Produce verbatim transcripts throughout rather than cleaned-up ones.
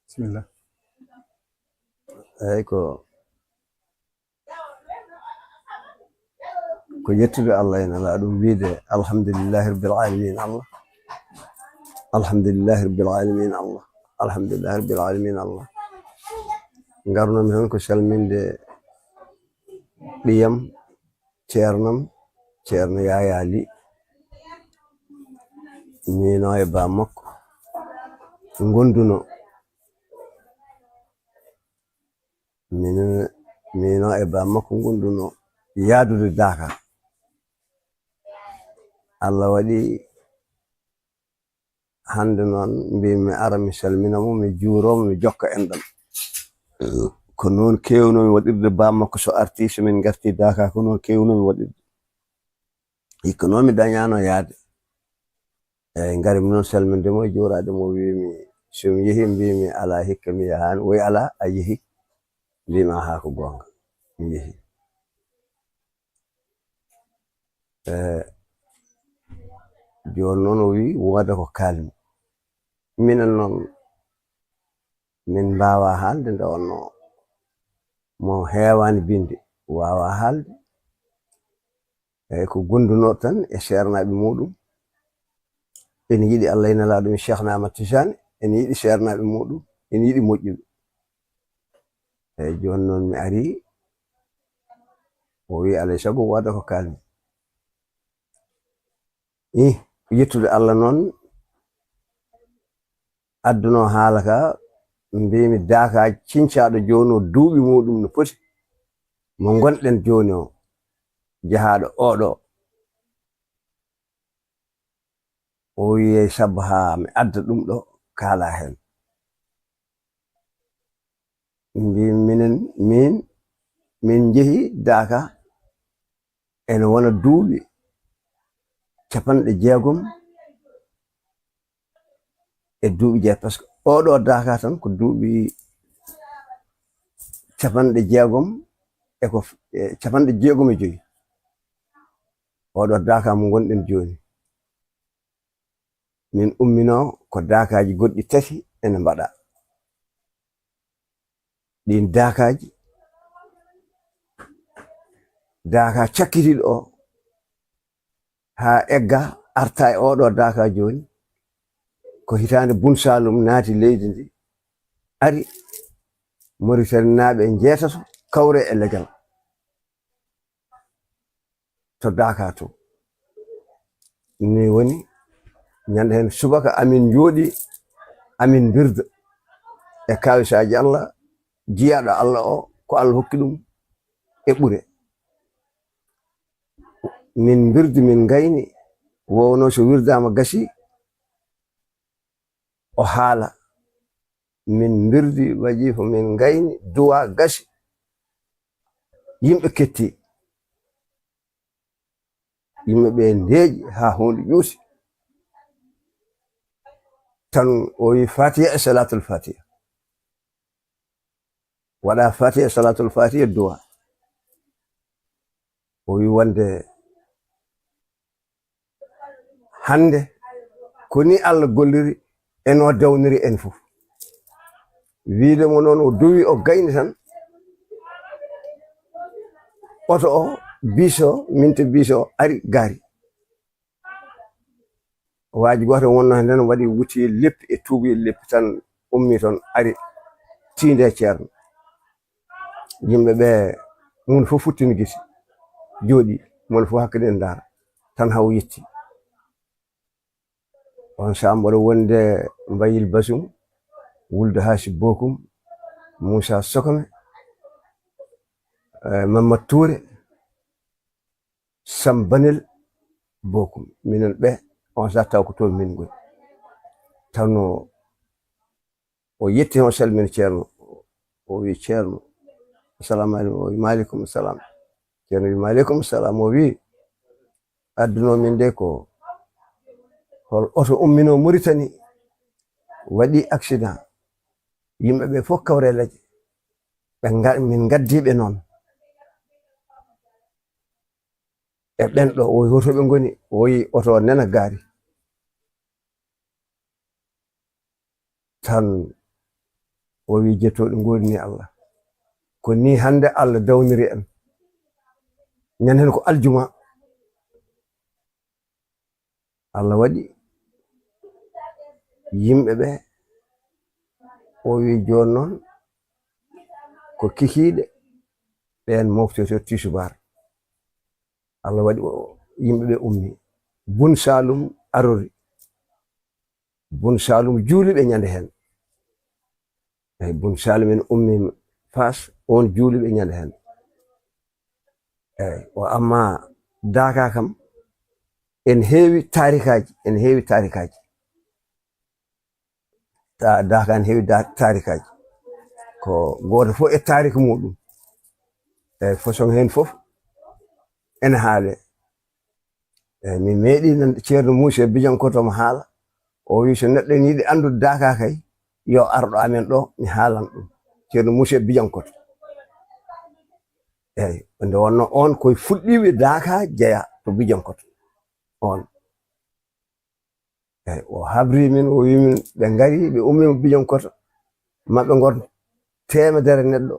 Bismillah. Eyyi, ko, ko yettude Allah en, alaa ɗum wiide, alhamdulillahi rabbil alamin Allah. Alhamdulillahi rabbil alamin Allah. Alhamdulillahi rabbil alamin Allah. Ngarnomi heen ko salminde ɓiyam, ceernam, Ceerno Yaayaa Lih, miino e baa makko ngonduno. Min, miino e baa makko ngonduno yaadude Daaka. Allah waɗi hannde noon, mbimi mi ara, mi salmina mo, mi juuroo mo, mi jokka enɗam. Ko noon keewnoomi waɗirde baa makko, so artii, so min ngartii Daaka, ko noon keewnoomi waɗirde. Hikka noon mi dañaano yaade. Eyyi, ngarmi noon salminde mo e juuraade mo, wiimi, so mi yehii, mbimi, alaa, hikka mi yahaani. O wi, alaa, a yehii? Mbimi, ahaa, ko goonga, mi yehii. E jooni noon o wi, wooda ko kaalmi. Minen noon, min mbaawaa haalde nde wonnoo. Mo heewaani binde, waawaa haalde. Eyyi, ko gondunoo tan e seernaaɓe muuɗum. Ene yiɗi Allah e Nelaaɗo mum Cheikh na Ahmad Tijani, ene yiɗi seernaaɓe muuɗum, ene yiɗi moƴƴuɓe. Eyyi, jooni noon mi arii, o wi, alaa e sago wooda ko kaalmi. Ih, ko yettude Allah noon, addunoo haala ka, mbimi Daaka cincaaɗo jooni o, duuɓi muuɗum no poti, mo ngonɗen jooni o, jahaaɗo oo ɗoo. O wi, sabu haa mi adda ɗum ɗo, kaalaa heen. Mbi minen, min, min njehi Daaka, ene wona duuɓi capanɗe jeegom e duuɓi jeetati, par ce que oo ɗoo Daaka tan ko duuɓi capanɗe jeegom e ko f-, e capanɗe jeegom e joy. Oo ɗoo Daaka mo ngonɗen jooni. Min umminoo ko daakaaji goɗɗi tati ene mbaɗa. Ɗiin daakaaji, daaka cakkitiiɗo o, haa egga arta e oo ɗoo daaka jooni, ko hitaande Bun Saalum naati leydi ndi, ari Moritaninaaɓe njeetato kawre e legal to Daaka to. Ni woni ñande heen subaka amin njooɗi, amin mbirda e kaawisaaji Allah, jiyaaɗo Allah o, ko Allah hokki ɗum e ɓure. Min mbirdi, min ngayni, wowno so wirdaama gasi, o haala. Min mbirdi wajifa, min ngayni, duwa gasi. Yimɓe ketti. Yimɓe ɓe ndeeƴi haa huunde ƴuusi. Tan o wi Fatiha e Salatul Fatiha. Waɗa Fatiha e Salatul Fatiha, duwa. O wi wonde Hannde, ko ni Allah golliri, e no dawniri en fof. Wiide mo noon o dowi, o gayni tan, oto o, bis o, min to bis o ari gaari. Waaji gooto wonno heen, waɗi wuti leppi e tuubi leppi tan, ummi toon, ari tiinde e Ceerno. Yimɓe ɓe, mum fof futtini gite, jooɗi, mum fof hakkunde en ndaara, tan haw yetti. On saaha mboɗo wonde Mbayil Basum, Wulde Haasi Bokum, Muusa Sokome, eh, Mamad Tuure, Sambanel Bokum. Minen ɓe, on saaha taw ko toon min ngoni. Tawno o yetti, o salmini Ceerno. O wi, "Ceerno, assalamu aleykum." O wi, "Maaleykum salam." Ceerno wi, "Maaleykum salam." O wi, "Adduno min de ko hol oto ummino Muritani, waɗi accident. Yimɓe ɓe fof kawre leƴƴe. Ɓe nga-, min ngaddi ɓe noon." E ɓen ɗo, o wi, "Hoto ɓe ngoni?" O wi, "Oto nena gaari." Tan o wi, "Jettooɗi ngoodini Allah. Ko ni hannde Allah dawniri en." Ñande heen ko aljuma. Allah waɗi yimɓe ɓe, o wi, "Jooni noon ko kikiiɗe, ɓeen moftoto tisubaar." Allah waɗi o, yimɓe ɓe ummi. Bun Saalum arori. Bun Saalum juuli ɓe ñande heen. Eyi, Bun Saalum en ummi Faas, oon juuli ɓe ñande heen. Eyi, o amma Daaka kam, en heewi taarikaaji, en heewi taarikaaji. Ta-, Daaka en heewi da-, taarikaaji. Ko gooto fof e taarika muɗum. Eyi, façon heen fof ene haale. Eyi, mi meeɗi nan Ceerno Muusa Bijankoto omo haala. O wi, "So neɗɗo ene yiɗi anndude Daaka kay, yo ar ɗo amen ɗo, mi haalan ɗum." Ceerno Muusa Bijankoto. Eyi, nde wonno oon koye fuɗɗiiɓe Daaka jeyaa to Bijankoto. Oon. Eyi, o habri min, o wi min, ɓe ngari, ɓe ummiima Bijankoto, maɓɓe ngon teemedere neɗɗo.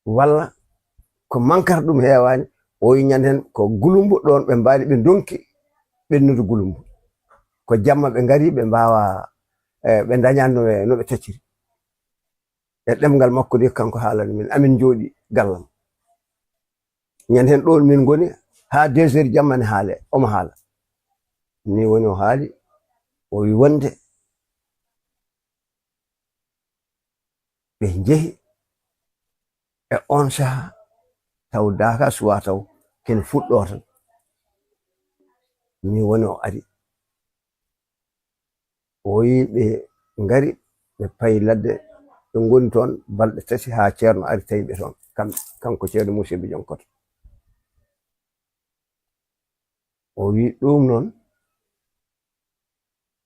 Walla ko mankata ɗum heewaani, o wi ñande heen ko Gulumbu ɗoon ɓe mbaali, ɓe ndonki ɓennude Gulumbu. Ko jamma ɓe ngari, ɓe mbaawa, e, ɓe ndañaani no ɓe, no ɓe tacciri. E ɗemngal makko nde kanko haalani min, amin njooɗi gallam. Ñande heen ɗoon min ngoni haa deux heures jamma ne haale, omo haala. Ni woni o haali, o wi wonde ɓe njehi e oon saha taw Daaka suwaa taw ken fuɗɗoo tan. Ni woni o ari. O wi ɓe ngari, ɓe payi ladde, ɓe ngoni toon balɗe tati haa Ceerno ari tawi ɓe toon. Kam-, kanko Ceerno Muusa Bijankoto. O wi ɗum noon,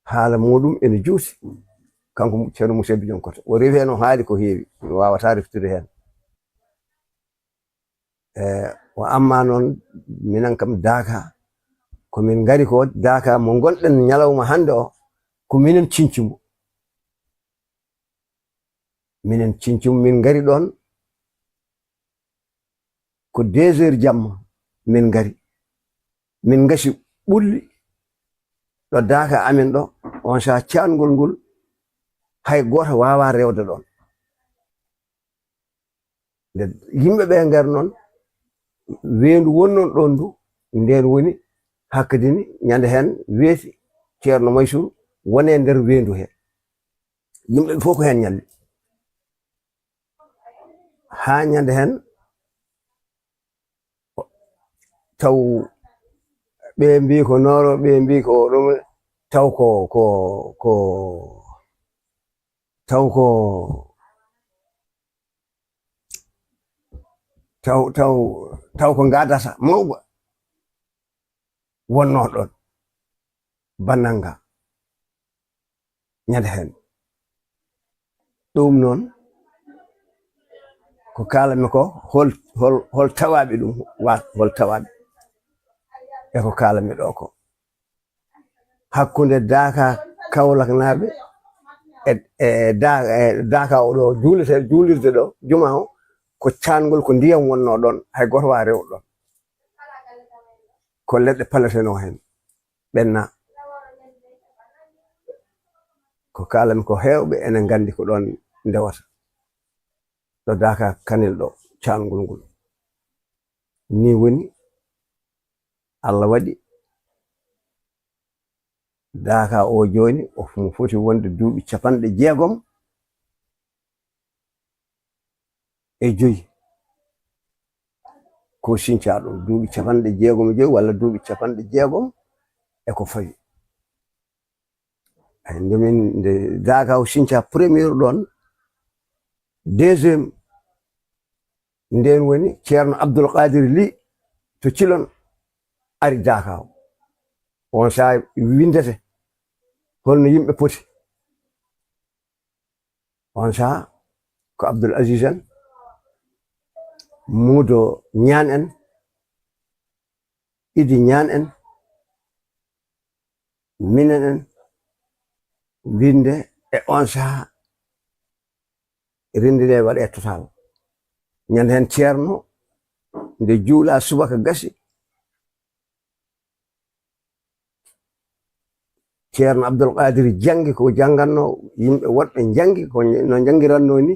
haala muɗum ene juuti. Kanko Ceerno Muusa Bijankoto. O rewi heen, o haali ko heewi. Mi waawataa reftude heen. E, o amma noon, minen kam Daaka, ko min ngari ko Daaka mo ngonɗen ñalawma hannde o, ko minen cinci mo. Minen cinci mo, min ngari ɗoon ko deux heures jamma min ngari. Min ngasi ɓulli ɗo Daaka amen ɗo, on saha caangol ngol hay gooto waawaa rewde ɗoon. Nde yimɓe ɓe ngari noon, weendu wonnoon ɗoon ndu, ndeen woni hakkadini ñande heen weeti Ceerno Maysuru wone nder weendu he. Yimɓe ɓe fof ko heen ñalli. Haa ñande heen taw ɓe mbii ko nooro, ɓe mbii ko ɗum, taw ko, ko, ko, taw ko, taw, taw, taw ko ngadata mawba wonnoo ɗoon bannal ngal ñande heen. Ɗum noon, ko kaalami ko, hol, hol, hol tawaaɓe ɗum, wa-, hol tawaaɓe e ko kaalami ɗo ko. hakkunde Daaka Kawlaknaaɓe e, e Da-, e Daaka o ɗo juulete, juulirde ɗo, juma o, ko caangol, ko ndiyam wonnoo ɗoon, hay gooto waawaa rewo ɗoon. Ko leɗɗe paletenoo heen, ɓenna. Ko kaalami ko, heewɓe ene nganndi ko ɗoon ndewata. Ɗo Daaka Kanel ɗo, caangol ngol. Nii woni, Allah waɗi Daaka o jooni, o mo foti wonde duuɓi capanɗe jeegom e joyi. Ko sincaa ɗum, duuɓi capanɗe jeegom e joyi walla duuɓi capanɗe jeegom e ko fawi. Ay, nde min, nde Daaka o sinca premier ɗoon, deuxième, ndeen woni Ceerno Abdul Qaadir Li to Cilon ari Daaka o. On saa winndete holno yimɓe poti. On saa ko Abdul Aziz en, Muudo Ñaan en, Idi Ñaan en, minen en, winnde e on saha renndinee waɗee total. Ñande heen Ceerno, nde juula subaka gasi, Ceerno Abdul Qaadir janngi ko janngannoo, yimɓe woɗɓe njanngi ko no njanngiranno ni.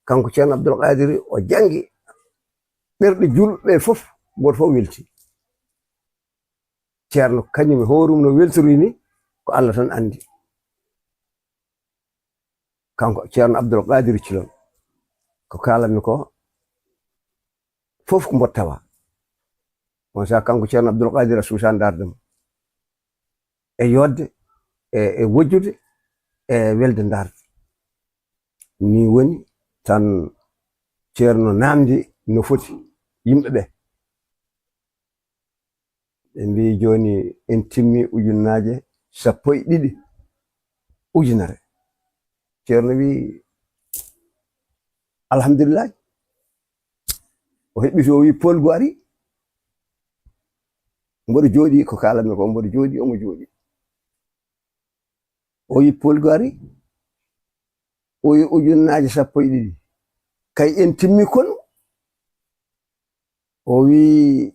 Kanko Ceerno Abdul Qaadir o janngi, ɓerɗe juulɓe fof, gooto fof welti. Ceerno kañum e hoore mum no weltori ni, ko Allah tan anndi. Kanko Ceerno Abdul Qaadir Cilon, ko kaalatmi ko fof ko mboɗo tawa. On saa kanko Ceerno Abdul Qaadir a suusaa ndaarde mo. E yooɗde, e, e wojjude, e welde ndaarde. Nii woni tan Ceerno naamndi no foti yimɓe ɓe. Ɓe mbii jooni en timmi ujunnaaje sappo e ɗiɗi, ujunere. Ceerno wii, "Alhamdulillahi." O heɓɓiti, o wii, "Poolgu ari." Mboɗo jooɗii, ko kaalatmi ko, mboɗo jooɗii, omo jooɗii. O wii, "Poolgu ari." O wii, "Ujunnaaje sappo e ɗiɗi. Kay en timmi konu." O wii,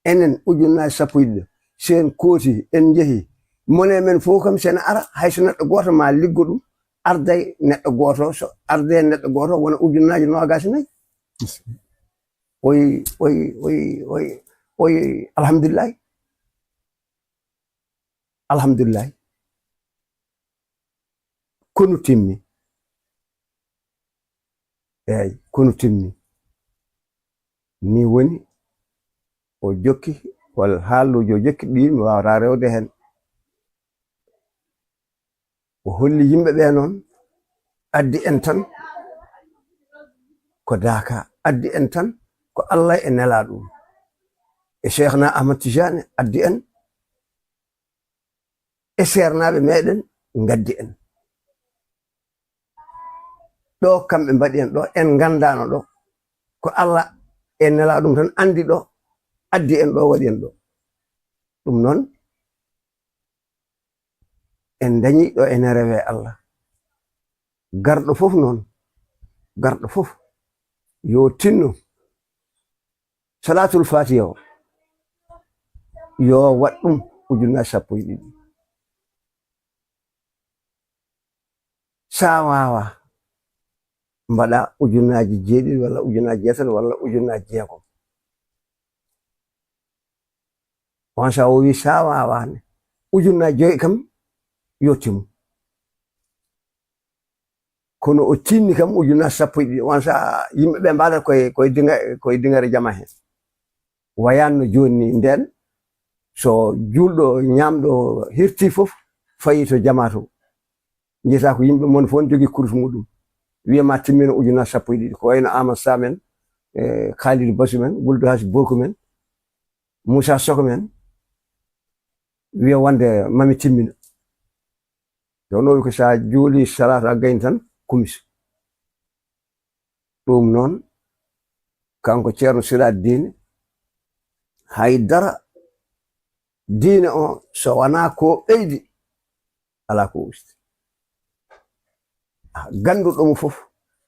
"Enen ujunnaaje sappo e ɗiɗi, si en kooti, en njehi, mone men fof kam, si ene ara, hay so neɗɗo gooto ma liggo ɗum, arday neɗɗo gooto, so arday neɗɗo gooto, wona ujunnaaje noogaas e nayi." Oyi, oyi, oyi, oyi, oyi, alhamdulillahi. Alhamdulillahi. Konu timmi. Eey, konu timmi. Nii woni o jokki, walla haaluuji o jokki ɗi mi waawataa rewde heen. O holli yimɓe ɓe noon, addi en tan ko Daaka, addi en tan ko Allah e nelaaɗo mum. E Cheikhna Ahmad Tijaani addi en, e seernaaɓe meɗen ngaddi en. Ɗo kamɓe mbaɗi en ɗo, en nganndaano ɗo. Ko Allah e nelaaɗo mum tan anndi ɗo, addi en ɗo, waɗi en ɗo. Ɗum noon, en dañi ɗo ene rewe Allah. Garɗo fof noon, garɗo fof yo tinno Salaatul Faatiha o, yo waɗ ɗum ujunnaaji sappo e ɗiɗi. Sa waawa, mbaɗa ujunnaaji jeeɗiɗi walla ujunnaaji jeetati walla ujunnaaji jeegom. On sa o wi sa waawaani, ujunnaaji joyi kam yo timmu. Kono o tinni kam ujunnaaji sappo e ɗiɗi. On sa yimɓe ɓe mbaɗat koye, koye dinga-, koye dingare jama heen. Wayanno jooni ni ndeen, so juulɗo ñaamɗo hirti fof, fayi to jama to. Njiyata ko yimɓe mon fof ne jogii kurus muɗum. Wiya ma timmino ujunnaaji sappo e ɗiɗi. Ko wayno Amadou Sam en, e Khalidou Bassou men, Wuldu Hasi Boku men, Moussa Soko men, wiya wonde mami timmino. Jooni o wi ko sa juuli salaatu a gayni tan, kumis. Ɗum noon, kanko Ceerno Siraat Diine, hay dara Diina o, so wanaa ko ɓeydi, alaa ko usti. Ah, gannduɗo mo fof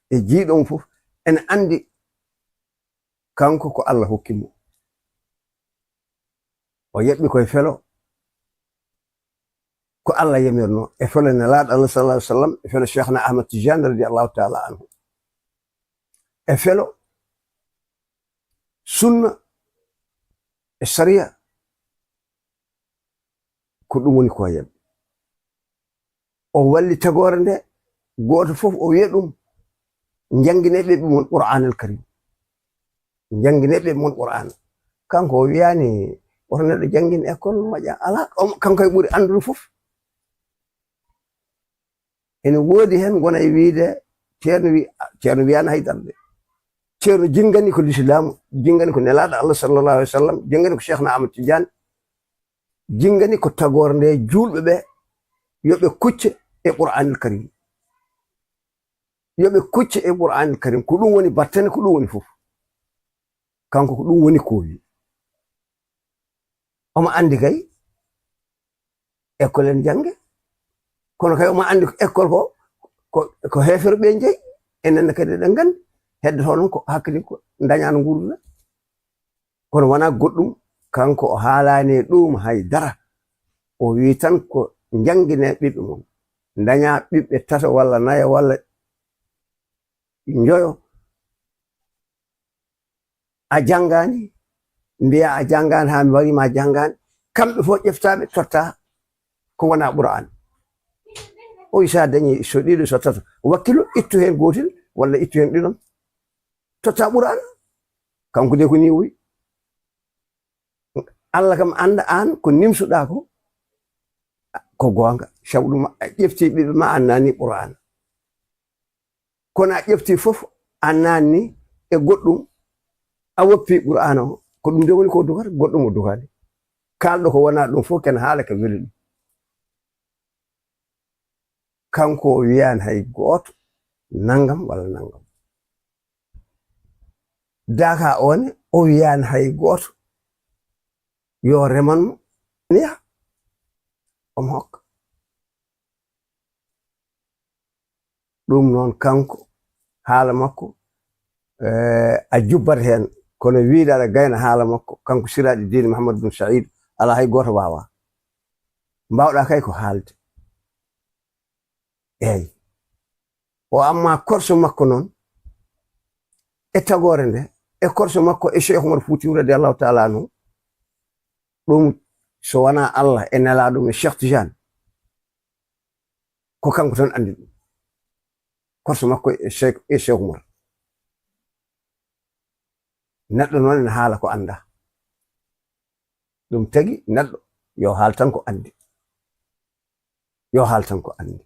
e jiiɗo mo fof ene anndi kanko ko Allah hokki mo. O yeɓɓi koye felo, ko Allah yamirno, e felo Nelaaɗo Allah sallallahu alaihi wasallam, e felo Cheikhna Ahmad Tidiane radiyallahu ta'ala anhu, e felo sunna, e sariya, ko ɗum woni ko o yeɓɓi. O walli tagoore nde, gooto fof o wiya ɗum, "Njannginee ɓiɓɓe mon Qur'aanal Karim. Njannginee ɓiɓɓe mon Qur'aan." Kanko o wiyaani, woto neɗɗo janngin école moƴƴa. Alaa, o, kanko e ɓuri anndude fof. Ene woodi heen ngona e wiyde, ceerno wi-, ceerno wiyaani hay darde. Ceerno jinngani ko lislaamu, jinngani ko Nelaaɗo Allah sallallahu alaihi wasallam, jinngani ko Cheikhna Ahmad Tidiane, jinngani ko tagoore nde juulɓe ɓe, yo ɓe kucce e Qur'aanil Karim. Yo ɓe kucce e Qur'aanil Karim. Ko ɗum woni battane, ko ɗum woni fof. Kanko ko ɗum woni ko o wi. Omo anndi kay, école en jannge. Kono kay omo anndi ko école ko, ko, ko heeferɓe jeyi. Enen ne kadi eɗen nganndi. Heddoto noon ko hakkille ko dañaano nguurndam. Kono wonaa goɗɗum, kanko o haalaani e ɗum hay dara. O wi tan ko njannginee ɓiɓɓe mum. Dañaa ɓiɓɓe tato walla nayo walla njoyo. A janngaani, mbiya a janngaani haa mi wari ma janngaani. Kamɓe fof ƴeftaa ɓe totta ko wonaa Qur'aan. O wi so a dañi so ɗiɗo, so tato, wakkilo ittu heen gootel walla ittu heen ɗiɗon. Totta Qur'aan. Kanko de ko ni o wi. Allah kam annda aan ko nimsuɗaa ko, ko goonga. Sabu ɗum a ƴefti ɓiɓɓe ma a naani Qur'aan. Kono a ƴefti fof a naanni e goɗɗum, a woppi Qur'aan o. Ko ɗum de woni ko dogata, goɗɗum o dogaani. Kaalɗo ko wonaa ɗum fof ken haala ka weli ɗum. Kanko o wiyaani hay gooto nanngam walla nanngam. Daaka o ne, o wiyaani hay gooto yo reman mo, ne yaha, omo hokka. Ɗum noon kanko, haala makko, eh, a jubbat heen, kono wiide aɗa gayna haala makko, kanko Siraaji Diine Muhammad bin Saïd, alaa hay gooto waawaa. Mbaawɗaa kay ko haalde. Eey. O amma korso makko noon, e tagoore nde, e korso makko e Cheikh Oumar Foutiyou radiyallahu ta'ala anhu, ɗum so wonaa Allah e nelaaɗo mum e Cheikh Tidiane, ko kanko tan anndi ɗum. Korso makko e Cheikh, e Cheikh Oumar. Neɗɗo noon ene haala ko anndaa. Ɗum tagi neɗɗo yo haal tan ko anndi. Yo haal tan ko anndi.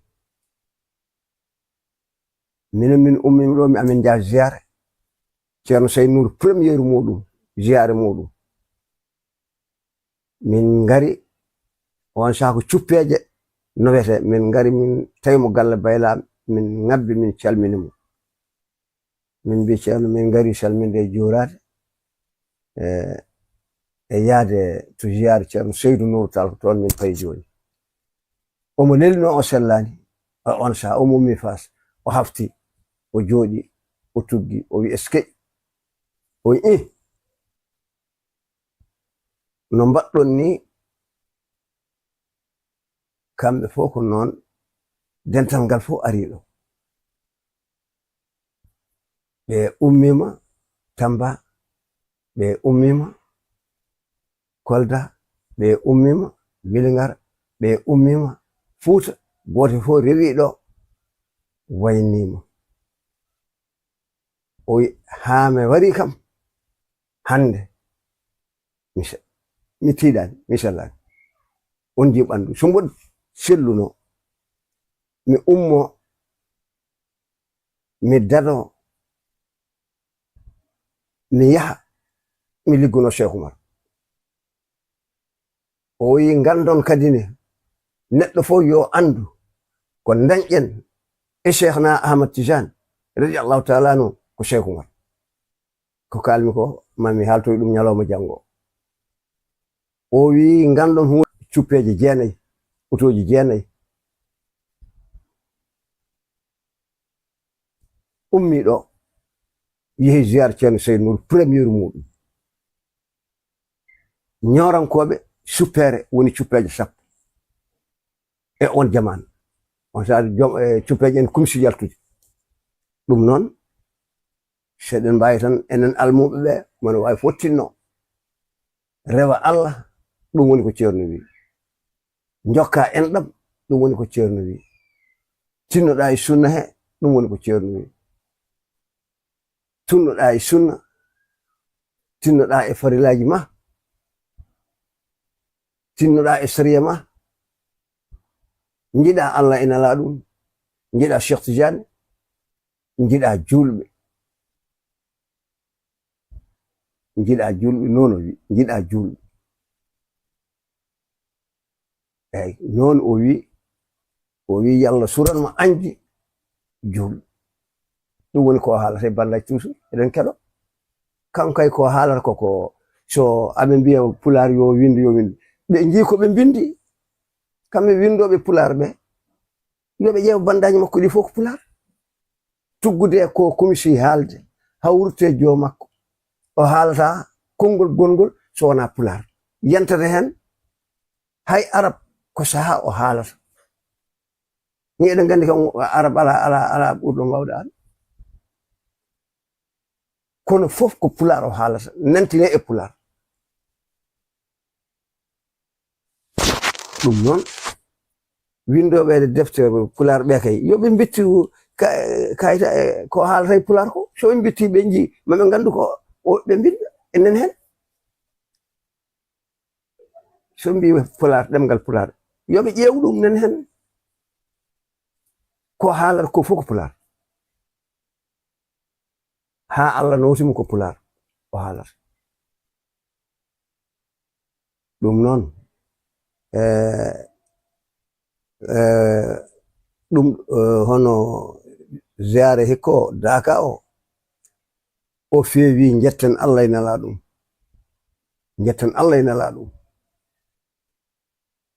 Minen min ummiima ɗo, mi amin njaha ziyaare. Ceerno Seydou Nour première muɗum, ziyaare muɗum. Min ngari, on saha ko cuppeeje no wiyetee, min ngari min tawi mo galle bayla, min ngabbi, min calmini mo. Min mbi ceerno, min ngari salminde e juuraade, e, e yaade to ziyaare ceerno Seydou Nour Tall, ko toon min payi jooni. Omo lelno, o sellaani, o, on saha omo ummi Faas, o hafti, o jooɗi, o tuggi, o wi, "Eskey?" O wi, "Ih, no mbaɗɗon ni?" Kamɓe fof ko noon, dental ngal fof ari ɗo. Ɓe ummiima Tamba, ɓe ummiima Kolda, ɓe ummiima Welingara, ɓe ummiima Fuuta, gooto fof rewi ɗo, wayniima. O wi, "Haa mi wari kam hannde, mi se-, mi tiiɗaani, mi sellaani." On nji ɓanndu. So mboɗo selluno, mi ummo, mi dado, mi yaha, mi liggono Cheikh Oumar. O wi, "Nganndon kadi ne, neɗɗo fof yo anndu ko ndañƴen e Cheikhna Ahmad Tidiane, radiyallahu ta'ala anhu, ko Cheikh Oumar." Ko kaalmi ko, ma mi haaltoy ɗum ñalawma janngo. O wi, nganɗon huunde, cuppeeje jeenayi, otooji jeenayi. Ummi ɗo, yehi ziyaara Ceerno Seydou Nour, premier muɗum. Ñoorankooɓe, suppeere woni cuppeeje sappo. E on jamaan, on saa joom, e, cuppeeje en kumsi yaltude. Ɗum noon, seɗen mbaawi tan, enen almuuɓe ɓe, mona waawi fottinno. Rewa Allah, ɗum woni ko Ceerno wi. Njokka enɗam, ɗum woni ko Ceerno wi. Tinnoɗaa e sunna he, ɗum woni ko Ceerno wi. Tunnoɗaa e sunna, tinnoɗaa e farilaaji ma, tinnoɗaa e sariya ma, njiɗaa Allah e Nelaaɗo mum, njiɗaa Cheikh Tidiane, njiɗaa juulɓe, njiɗaa juulɓe, noon o wi, njiɗaa juulɓe. Eeyi, noon o wi, o wi, "Yalla suran mo añde juulɓe." Ɗum woni ko o haalata e bandaaji toujours, eɗen keɗo. Kanko kay ko haalata ko, ko so aɓe mbiya Pulaar yo winndu, yo winndu. Ɓe njii ko ɓe mbinndi. Kamɓe winndooɓe Pulaar ɓe, yo ɓe ƴeew bandaaji makko ɗi fof ko Pulaar. Tuggude e ko komisi haalde, hawrute e joom makko. O haalata konngol gonngol so wonaa Pulaar. Yantata heen, hay Arab ko sahaa o haalata. Ni eɗen nganndi kam Arab alaa, alaa, alaa ɓurɗo mbaawde an. Kono fof ko Pulaar o haalata, nantine e Pulaar. Ɗum noon, winndooɓe e defte Pulaar ɓe kay, yo ɓe mbittu ka-, kayita e ko haalata e Pulaar ko. So ɓe mbitti, ɓe njii, ma ɓe nganndu ko o, ɓe mbiɗa, enen heen. So mbi Pulaar, ɗemngal Pulaar, yo ɓe ƴeew ɗum, nen heen. Ko haalata ko fof ko Pulaar. Haa Allah nooti mo ko Pulaar o haalata. Ɗum noon, e, e, ɗum, e, hono ziyaare hikka o, Daaka o, o feewi, njetten Allah e Nelaaɗo mum. Njetten Allah e Nelaaɗo mum.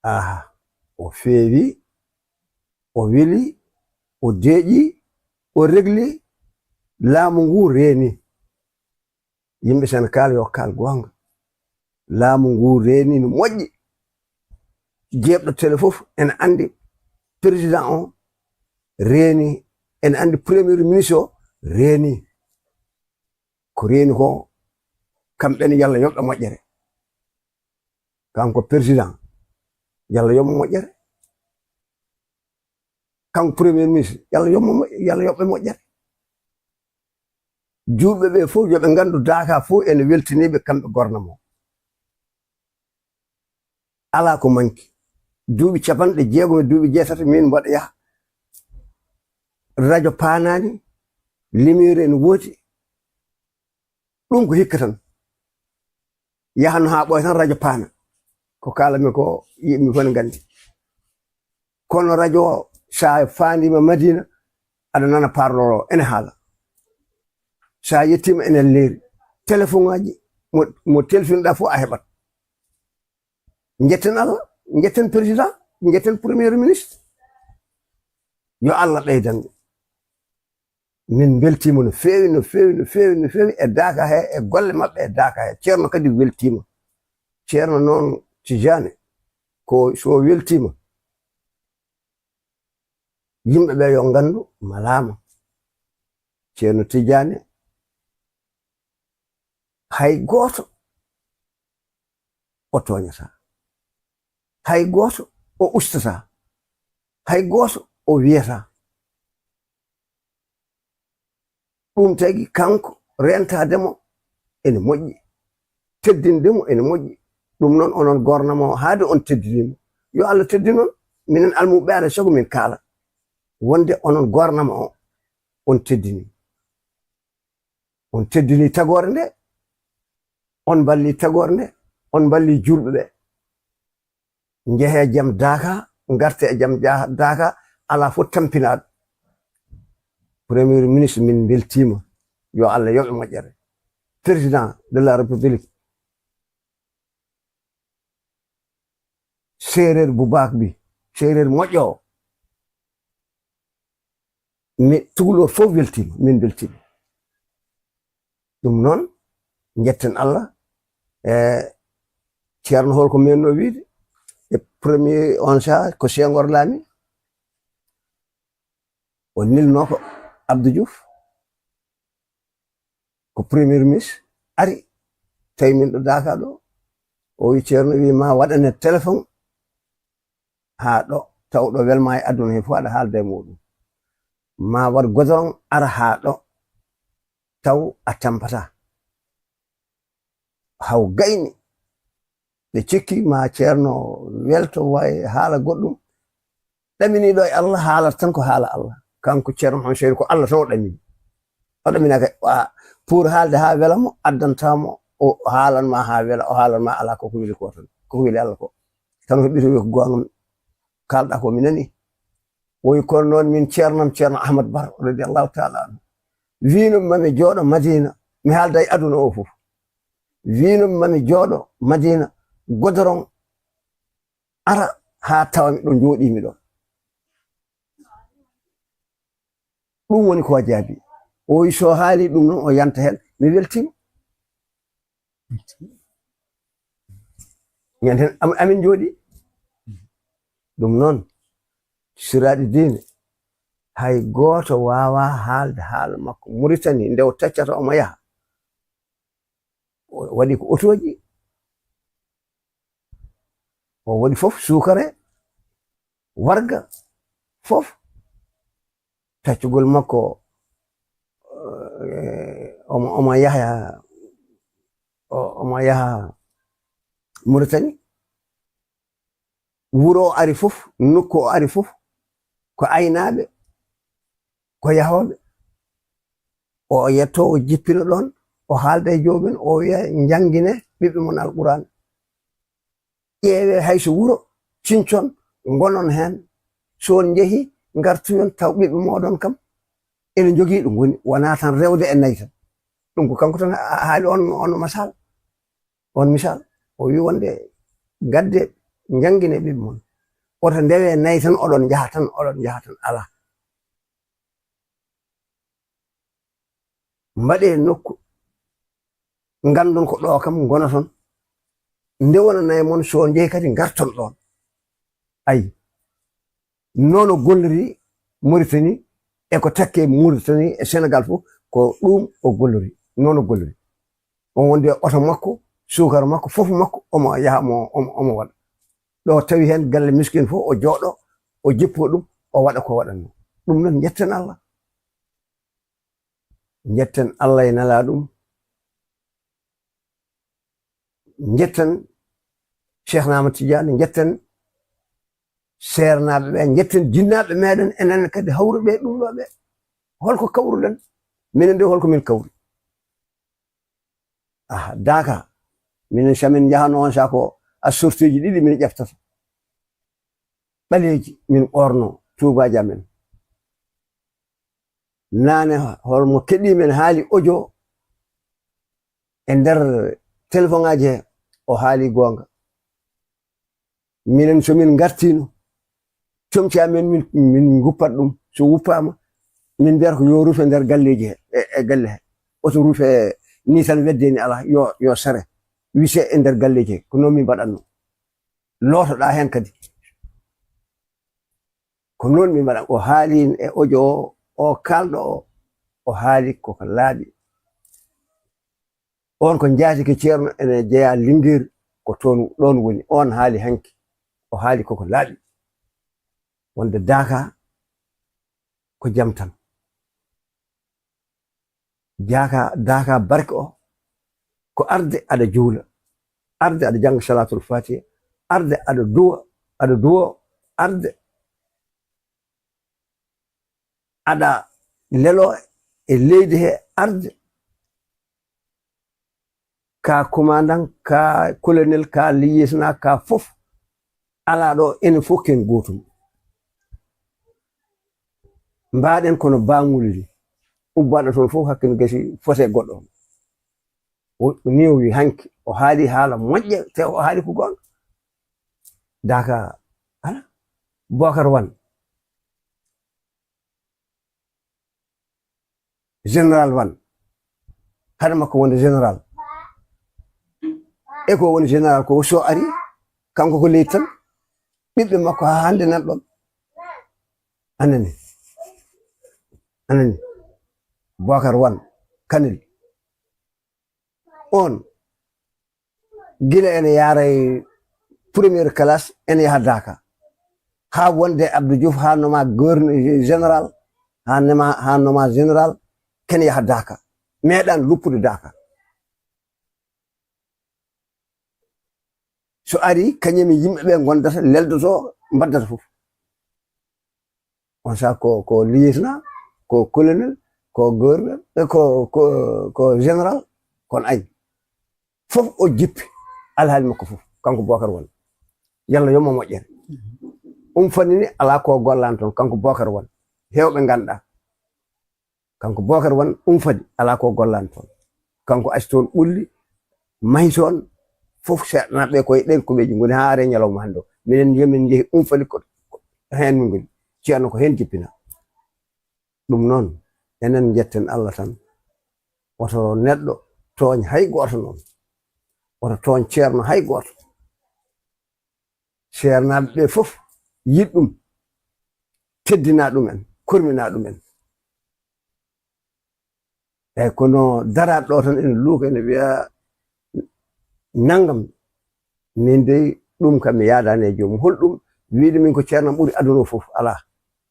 Aha, o feewi, o weli, o deeƴi, o regli, laamu ngu reeni. Yimɓe Senegaal yo kaal goonga. Laamu ngu reeni no moƴƴi. Jeeɓɗo télé fof ene anndi président o reeni, ene anndi premier ministre o reeni. Ko reeni ko, kamɓe ne, Yalla yoɓ ɓe moƴƴere. Kanko président, Yalla yoɓ mo moƴƴere. Kanko premier ministre, Yalla yoɓ mo moƴ-, Yalla yoɓ ɓe moƴƴere. Juulɓe ɓe fof, yo ɓe nganndu Daaka fof ene weltiniiɓe kamɓe gornamo. Alaa ko manki. Duuɓi capanɗe jeegom e duuɓi jeetati min mbaɗa yaha. Radio paanaani, lumière ene woodi. Ɗum ko hikka tan. Yahanno haa ɓooya tan radio paana. Ko kaalami ko yimɓe fof ne nganndi. Kono radio o, so a faandiima Madina, aɗa nana parloro ene haala. So a yettiima ene leeri. Téléphone aji mo, mo telfinoɗaa fof a heɓat. Njetten Allah, njetten président, njetten premier ministre. Yo Allah ɓeydan ɓe. Min mbeltiima no feewi, no feewi, no feewi, no feewi e Daaka he, e golle maɓɓe e Daaka he. Ceerno kadi weltiima. Ceerno noon Tijaani, ko so weltiima, yimɓe ɓe yo nganndu malaama. Ceerno Tijaani, hay gooto o tooñataa. Hay gooto o ustataa. Hay gooto o wiyataa. Ɗum tagi kanko reentaade mo ene moƴƴi. Teddinde mo ene moƴƴi. Ɗum noon onon gornamo o, haade on teddini mo. Yo Allah teddin on. Minen almuɓe aɗa sago min kaala wonde onon gornamo o, on teddini mo. On teddini tagoore nde, on mballi tagoore nde, on mballi juulɓe ɓe. Njehe jam Daaka, ngarte e jam ja-, Daaka, alaa fof tampinaaɗo. Premier ministre, min mbeltiima. Yo Allah yoɓe moƴƴere. Président de la République, Séeréer bu baax bi, séeréer moƴƴo o. Mi tukulóor fof weltiima, min mbeltiima. Ɗum noon, njetten Allah. E Ceerno, holko menno wiide? E premier on saha ko Senghor laami, o nilno ko Abdou Diouf, ko premier ministre, ari, tawi min ɗo Daaka ɗo. O wi Ceerno wi ma waɗane téléphone haa ɗo, taw ɗo welma e aduna he fof aɗa haalda e muɗum. Ma waɗ godoron ara haa ɗo, taw a tampata. Haw gayni, ɓe cikki ma Ceerno welto way haala goɗɗum. Ɗaminiiɗo e Allah haalata tan ko haala Allah. Kanko Ceerno Mouhamed Chérif ko Allah tan o ɗamini. O ɗaminaka, a, pour haalde haa wela mo, addanta mo, o haalan ma haa wela, o haalan ma ala ko ko weli ko tan. Ko ko weli Allah ko. Tan ko ɓiɗo wi ko goonga, kaalɗa ko mi nani. O wi kono noon min ceernam Ceerno Ahmad Bar, radiyallahu taala anhu. Wiino mami jooɗo Madina, mi haalda e aduna o fof. Wiino mami jooɗo Madina, godoron ara haa tawa mi ɗo jooɗi mi ɗo. Ɗum woni ko jaabi. O wi so haali ɗum noon o yanta heen, mi weltiima. Ñande am-, amin jooɗi. Ɗum noon, siraaɗi diine, hay gooto waawaa haalde haala makko. Muritani, nde o taccata omo yaha, o waɗi ko otooji, o waɗi fof, suukare, warga, fof. Taccugol makko, eh, omo, omo yaha, o-, omo yaha Muritani. Wuro o ari fof, nokku o ari fof, ko aynaaɓe, ko yahooɓe. O yetto, o jippino ɗoon, o haalda e joomum en, o wiya, "Njanngine ɓiɓɓe mon Alquraan." Ƴeewe hay so wuro, cincon, ngonon heen. So on njehi, ngartoyon taw ɓiɓɓe mooɗon kam ene njogii ɗum. Woni, wonaa tan rewde e nayi tan. Ɗum ko kanko tan ha-, haali on, on masal, on misal. O wi wonde, ngadde, njanngine ɓiɓɓe mon. Oto ndewe nayi tan, oɗon njaha tan, oɗon njaha tan. Alaa. Mbaɗee nokku, nganndon ko ɗo kam ngonaton. Nde wonanay mon, so njehi kadi ngarton ɗoon. Ayi, noon o golliri Mauritanie, e ko takke Mauritanie e Sénégal fof, ko ɗum o golliri, noon o golliri. On wondi e oto makko, suukara makko, fof makko, omo yaha, omo, omo, omo waɗa. Ɗo tawi heen galle miskin fof, o jooɗo, o jippo ɗum, o waɗa ko waɗanno. Ɗum noon, njetten Allah. Njetten Allah e Nelaaɗo mum. Njetten Cheikh Ahmad Tidiane, njetten seernaaɓe ɓe, njetten jinnaaɓe meɗen, enen kadi hawruɓe e ɗum ɗo ɓe. Holko kawruɗen? Minen de, holko min kawri? Ah, Daaka. Minen, so min njahano on sako, a sortieji ɗiɗi min ƴeftata. Ɓaleeji min ɓorno, tuubaaji amen. Naane, holmo keɗii men haali audio e nder telefoŋaaji he, o haali goonga. Minen, so min ngartiino, comci amen, min, min nguppat ɗum. So wuppaama, min mbiyata ko yo rufe nder galleeji he, e, e galle he. Oto rufe ni tan, wedde ni alaa, yo, yo sere. Wise e nder galleeji he. Ko noon min mbaɗatno. Lootoɗaa heen kadi. Ko noon min mbaɗa. O haali e audio o, o kaalɗo o, o haali koko laaɓi. On ko njaatike Ceerno, ene jeyaa Lingeer, ko toon, ɗoon woni. On haali hanki, o haali koko laaɓi. Wonde Daaka ko jam tan. Daaka, Daaka barke o, ko arde aɗa juula, arde aɗa jannga Salaatul Faatiha, arde aɗa duwa, aɗa duwo, arde aɗa lelo e leydi he, arde ka commandant, ka colonel, ka lieutenant, ka fof, alaa ɗo, enen fof ken gootum. Mbaɗen kono baamuuli ni. Ubbaɗo toon fof hakkil gasi, fote goɗɗo on. O, ni o wi hanki, o haali haala moƴƴa, te o haali ko goonga. Daka, ala, Bokar Wan, Général Wan, hade makko wonde général. E ko woni général ko so ari, kanko ko leydi tan, ɓiɓɓe makko haa hannde nan ɗon. Anani, anani, Bokar Wan, Kanel. On, gila ene yaaray première classe, ene yaha Daaka. Haa wonde Abdou Diouf, haa noma gouverneur général, haa nema, haa noma général, ken yaha Daaka. Meeɗan luppude Daaka. So ari, kañum e yimɓe ɓe ngondata, leldoto, mbaddata fof. On saaha ko, ko lieutenant, ko colonel, ko gouverneur, e ko, ko, ko général, kono ay. Fof o jippi alhaali makko fof, kanko Bokar Wan. Yalla yo mo moƴƴere. Ɗum fanni ni alaa ko gollan toon, kanko Bokar Wan. Heewɓe nganndaa. Kanko Bokar Wan ɗum fadi, alaa ko gollan toon. Kanko acci toon ɓulli, mahi toon, fof seeɗanaaɓe koye ɗen kuɓeeji ngoni haa are ñalawma hannde o. Minen yo min njehi ɗum fadi ko, ko heen min ngoni. Ceerno ko heen jippina. Ɗum noon, enen njetten Allah tan. Woto neɗɗo tooñ hay gooto noon. Woto tooñ ceerno hay gooto. Seernaaɓe ɓe fof yiɗ ɗum, teddina ɗum en, kormina ɗum en. Eyi, kono daraat ɗo tan ene luuka, ene wiya nanngam. Min dey, ɗum kam mi yaadaani e joomum. Hol ɗum? Wiide min ko ceerno ɓuri aduna o fof, alaa.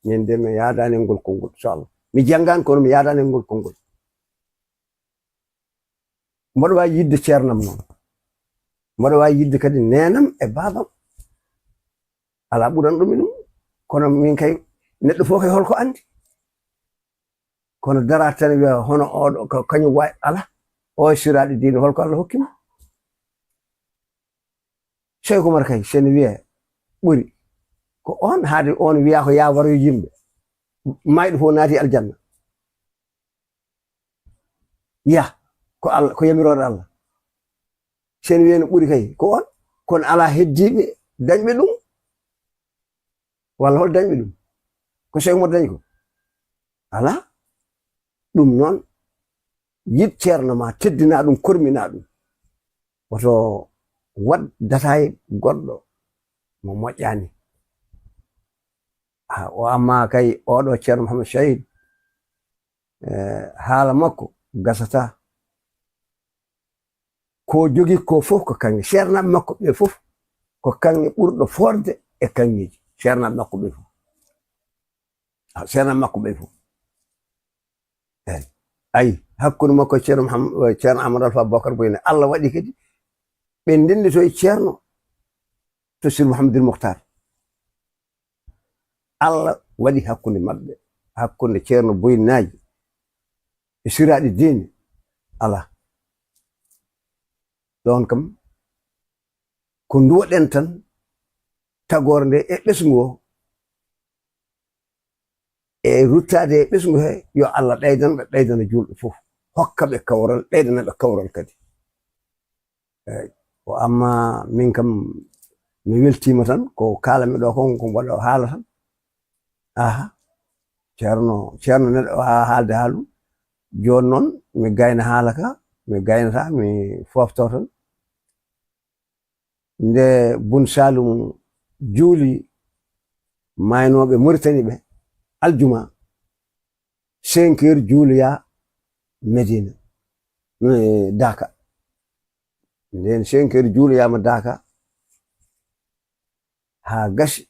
Min dey mi yaadaani e ngol konngol, inchallah. Mi janngaani, kono mi yaadaani e ngol konngol. Mboɗo waawi yiɗde ceernam noon. Mboɗo waawi yiɗde kadi neenam e baabam. Alaa ɓuranɗo mi ɗum. Kono min kay, neɗɗo fof kay holko anndi. Kono daraat tan wiya hono oɗo, ko kañum wawi, alaa. O e siraaɗi diine, holko Allah hokki mo? Cheikh Oumar kay, sene wiya ɓuri. Ko on, haade on wiya ko ya waroyo yimɓe. Mayɗo fof naati aljanna. Ya, ko Allah, ko yamirooɗo Allah. Sen wiya no ɓuri kay, ko on. Kono alaa heddiiɓe dañɓe ɗum. Walla hol dañɓe ɗum? Ko Cheikh Oumar dañi ko? Alaa. Ɗum noon, yiɗ ceerno ma, teddina ɗum, kormina ɗum. Woto waɗ dataay goɗɗo mo moƴƴaani. Ah, o amma kay, oɗo Ceerno Mouhamed Chahid, eh, haala makko gasata. Ko jogi ko fof ko kaŋŋe. Seernaaɓe makko ɓe fof ko kaŋŋe ɓurɗo foorde e kaŋŋeeji. Seernaaɓe makko ɓe fof. Ah, seernaaɓe makko ɓe fof. Eyi. Ayi, hakkunde makko e Ceerno Mouham-, eh, Ceerno Amadou Alpha Bocar Boyne, Allah waɗi kadi ɓe ndennditoyi Ceerno to Sir Mouhamadou Mokhtar. Allah waɗi hakkunde maɓɓe, hakkunde Ceerno Boynaaji e siraaɗi diine, alaa. Ɗoon kam, ko nduwoɗen tan, tagoore nde e ɓesngu o, e ruttaade e ɓesngu he, yo Allah ɓeydana ɓe, ɓeydana juulɓe fof, hokka ɓe kawral, ɓeydana ɓe kawral kadi. Eyi, o amma min kam, mi weltiima tan, ko kaalanmi ɗo kon, ko mbaɗa o haala tan. Aha, Ceerno, Ceerno neɗɗo o haa haalde haalu. Jooni noon, mi gayna haala ka, mi gaynata, mi foofto tan. Nde Bun Saalum juuli maaynooɓe Muritani ɓe, aljuma, cinq heures juuloya Medina, eh, Daaka. Nden cinq heures juuloyama Daaka, haa gasi,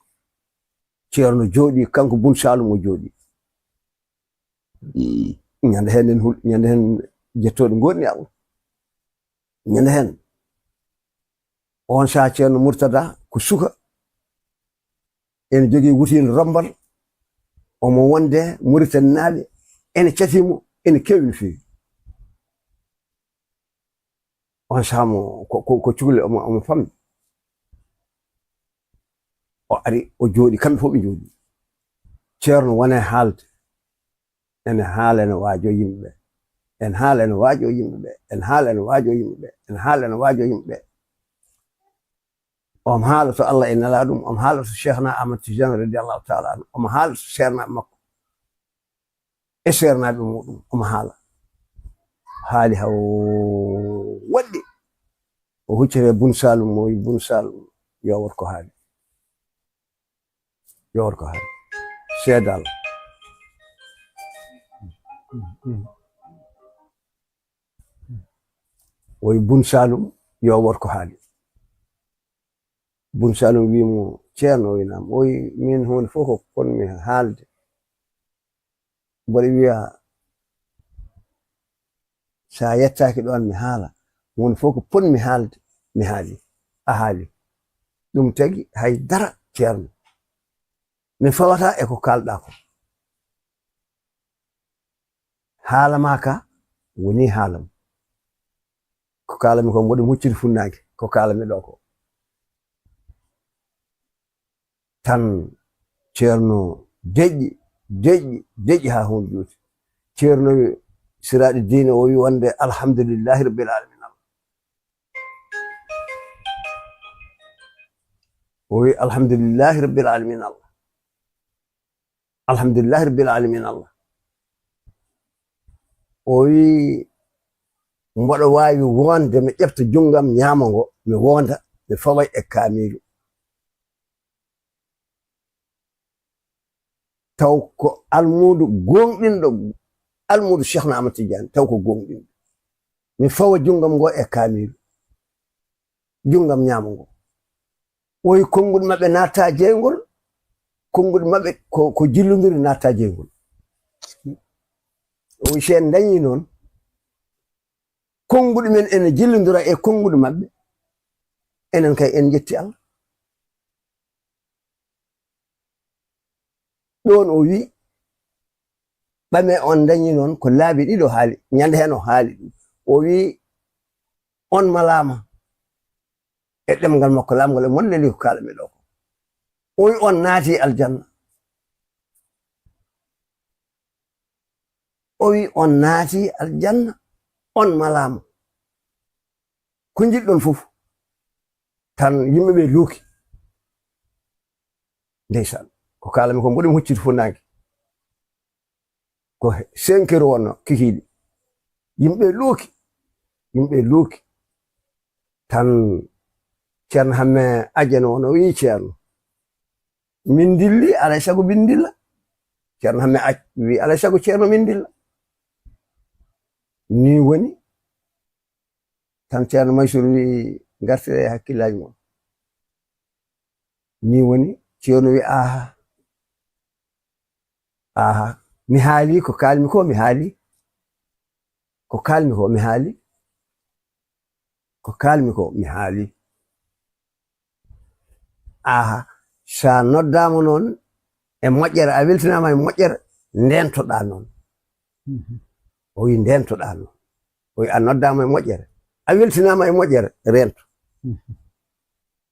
Ceerno jooɗi, kanko Bun Saalum o jooɗi. Ñande heen en hul-, ñande heen jettooɗe ngoɗni Allah. Ñande heen, on saha Ceerno Murtada ko suka, ene jogii wutiinde Rommbal, omo wonde Muritaninaaɓe, ene catii mo, ene keewi no feewi. On saha mo ko, ko, ko cukalel omo, omo famɗi. O ari, o jooɗi, kamɓe fof ɓe njooɗi. Ceerno wone haalde. Ene haala, ene waajo yimɓe ɓe. En haala, ene waajo yimɓe ɓe. En haala, ene waajo yimɓe ɓe. En haala, ene waajo yimɓe ɓe. Omo haala to Allah e Nelaaɗo mum, omo haala to Cheikhna Ahmad Tidiane radiyallahu taala anhu, omo haala to seernaaɓe makko e seernaaɓe muɗum, omo haala. Haali haw waɗɗi. O huccete Bun Saalum, o wi Bun Saalum, yo wot ko haali. Yo wot ko haali. Seedal. O wi Bun Saalum, yo wot ko haali. Bun Saalum wi mo, "Ceerno, o wi naam." O wi, "Min huunde fof ko ponmi haalde. Mboɗo wiya, so a yettaaki ɗoon mi haala. Huunde fof ko ponmi haalde, mi haali. A haali. Ɗum tagi hay dara, Ceerno. Mi fawata e ko kaalɗaa ko. Haala maa ka woni haalam. Ko kaalami ko mboɗo mucciri funnaanke, ko kaalami ɗo ko." Tan Ceerno deƴƴi, deƴƴi, deƴƴi haa huunde juuti. Ceerno wi siraaɗi diine o wi wonde, "Alhamdulillahi Rabbil Alamin Allah." O wi, "Alhamdulillahi Rabbil Alamin Allah. Alhamdulillahi Rabbil Alamin Allah." O wi, "Mboɗo waawi wonde mi ƴefta junngam ñaamo ngo, mi wonda, mi faway e kaamiilu. Taw ko almuudu gooŋɗinɗo, almuudu Cheikhna Ahmad Tidiane, taw ko gooŋɗinɗo. Mi fawa junngam ngo e kaamiilu, junngam ñaamo ngo." O wi, "Konnguɗi maɓɓe natta jeyngol, konnguɗi maɓɓe ko, ko jillondiri natta jeyngol." O wi, "Si en dañi noon, konnguɗi men ene jillondira e konnguɗi maɓɓe, enen kay en njetti Allah." Ɗoon o wi, "Ɓame on dañi noon ko laabi ɗiɗo haali, ñande heen o haali ɗum." O wi, "On malaama." E ɗemngal makko laamngal e mon leli ko kaalami ɗo ko. O wi, "On naati aljanna." O wi, "On naati aljanna, on malaama. Ko njiɗɗon fof." Tan yimɓe ɓe luuki. Ndeysaan. Ko kaalami ko mboɗo mi hucciti funnaanke. Ko cinq heures wonno kikiiɗe. Yimɓe luuki. Yimɓe luuki. Tan Ceerno Hamme Ajana won o wi, "Ceerno, min ndilli, alay sago min ndilla." Ceerno Hamme Aj wi, "Alay sago Ceerno min ndilla." Ni woni tan Ceerno Mansuur wi, "Ngartire e hakkillaaji mon." Ni woni Ceerno wi, "Aha, aha, mi haali ko kaalmi ko, mi haali. Ko kaalmi ko, mi haali. Ko kaalmi ko, mi haali. Aha, so a noddaama noon e moƴƴere, a weltinaama e moƴƴere, ndeentoɗaa noon." Mhm. O wi, "Ndeentoɗaa noon." O wi, "A noddaama e moƴƴere, a weltinaama e moƴƴere, reento." Mhm.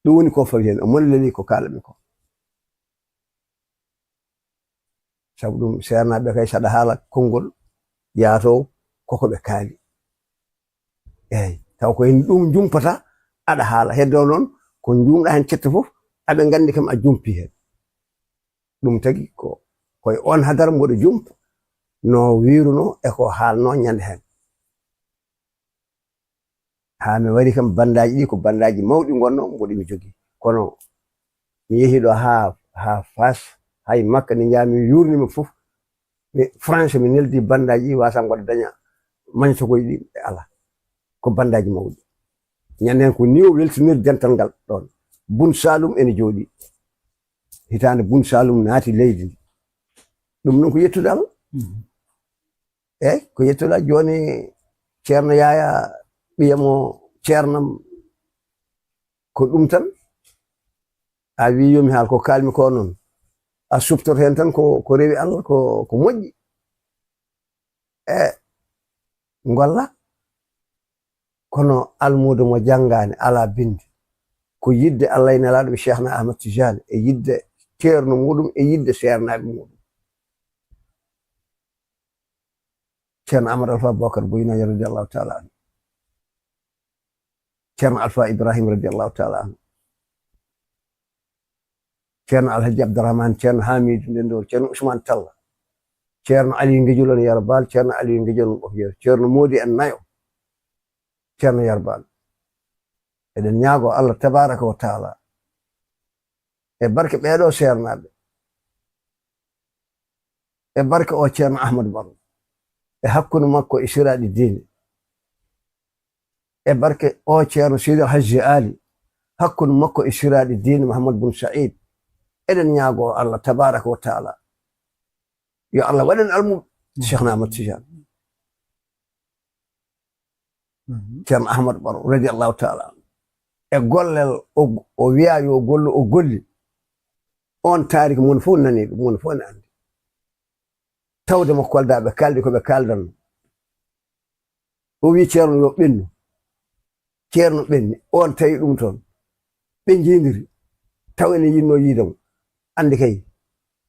Ɗum woni ko fawi heen, o mon leli ko kaalami ko. Sabu ɗum, seernaaɓe kay, saɗa haala konngol yaatoo, koko ɓe kaali. Eey, taw ko heen ɗum jumpata, aɗa haala. Heddo noon, ko njuumɗa heen cette fof, aɓe nganndi kam a jumpi heen. Ɗum tagi ko, ko e oon hadara mboɗo jumpa, no wiirunoo e ko haalnoo ñande heen. Haa mi wari kam, banndaaji ɗi ko banndaaji mawɗi ngonnoo, mboɗo mi jogii. Kono mi yehi ɗo haa, haa Faas, hay Makka, nde njaa mi yuurnima fof, mi Français, mi neldi banndaaji ɗi, waasa mboɗo daña mañsokoy ɗi, e alaa. Ko banndaaji mawɗi. Ñande heen ko ni o weltinir dental ngal ɗoon. Bun Saalum ene jooɗii. Hitaande Bun Saalum naati leydi ndi. Ɗum noon ko yettude Allah. Mhm. Eey, ko yettude Allah. Jooni Ceerno Yaaya, ɓiya mo Ceernam, ko ɗum tan. A wi yo mi haal ko kaalmi ko noon. A suftor heen tan ko, ko rewi Allah, ko, ko moƴƴi. E ngolla, kono almuudo mo janngaani, alaa binndi. Ko yiɗde Allah e Nelaaɗo ɓe Cheikhna Ahmad Tidiane, e yiɗde ceerno muɗum, e yiɗde seernaaɓe muɗum. Ceerno Amadou Alpha Boubacar Boyinajo, radiyallahu taala anhu. Ceerno Alpha Ibrahim, radiyallahu taala anhu. Ceerno Alhaji Abdourahmane, Ceerno Hamidou Ndendoor, Ceerno Ousmane Talla, Ceerno Aliou Ngejolon Yarbal, Ceerno Aliou Ngejolon Ɓokjeer, Ceerno Moodi en nayo, Ceerno Yarbal. Eɗen ñaagoo Allah tabaaraka wa taala e barke ɓeeɗo seernaaɓe, e barke o Ceerno Ahmadu Baro, e hakkunde makko e siraaɗi diine, e barke o Ceerno Sidi Hajji Ali, hakkunde makko e siraaɗi diine Muhammad Bun Said. Eɗen ñaagoo Allah tabaaraka wa taala yo Allah waɗen almuɓe Cheikh Ahmad Tidiane. Ceerno Ahmadu Baro, radiyallahu taala anhu. E gollel o, o wiya yo gollu, o golli. On taariki, mon fof nani ɗum, mon fof ne anndi. Tawde mo Kolda, ɓe kaaldi ko ɓe kaaldanno. O wi Ceerno yo ɓennu. Ceerno ɓenni, on tawi ɗum toon. Ɓe njiidiri, taw ene yiɗno yiide mo. Anndi kay,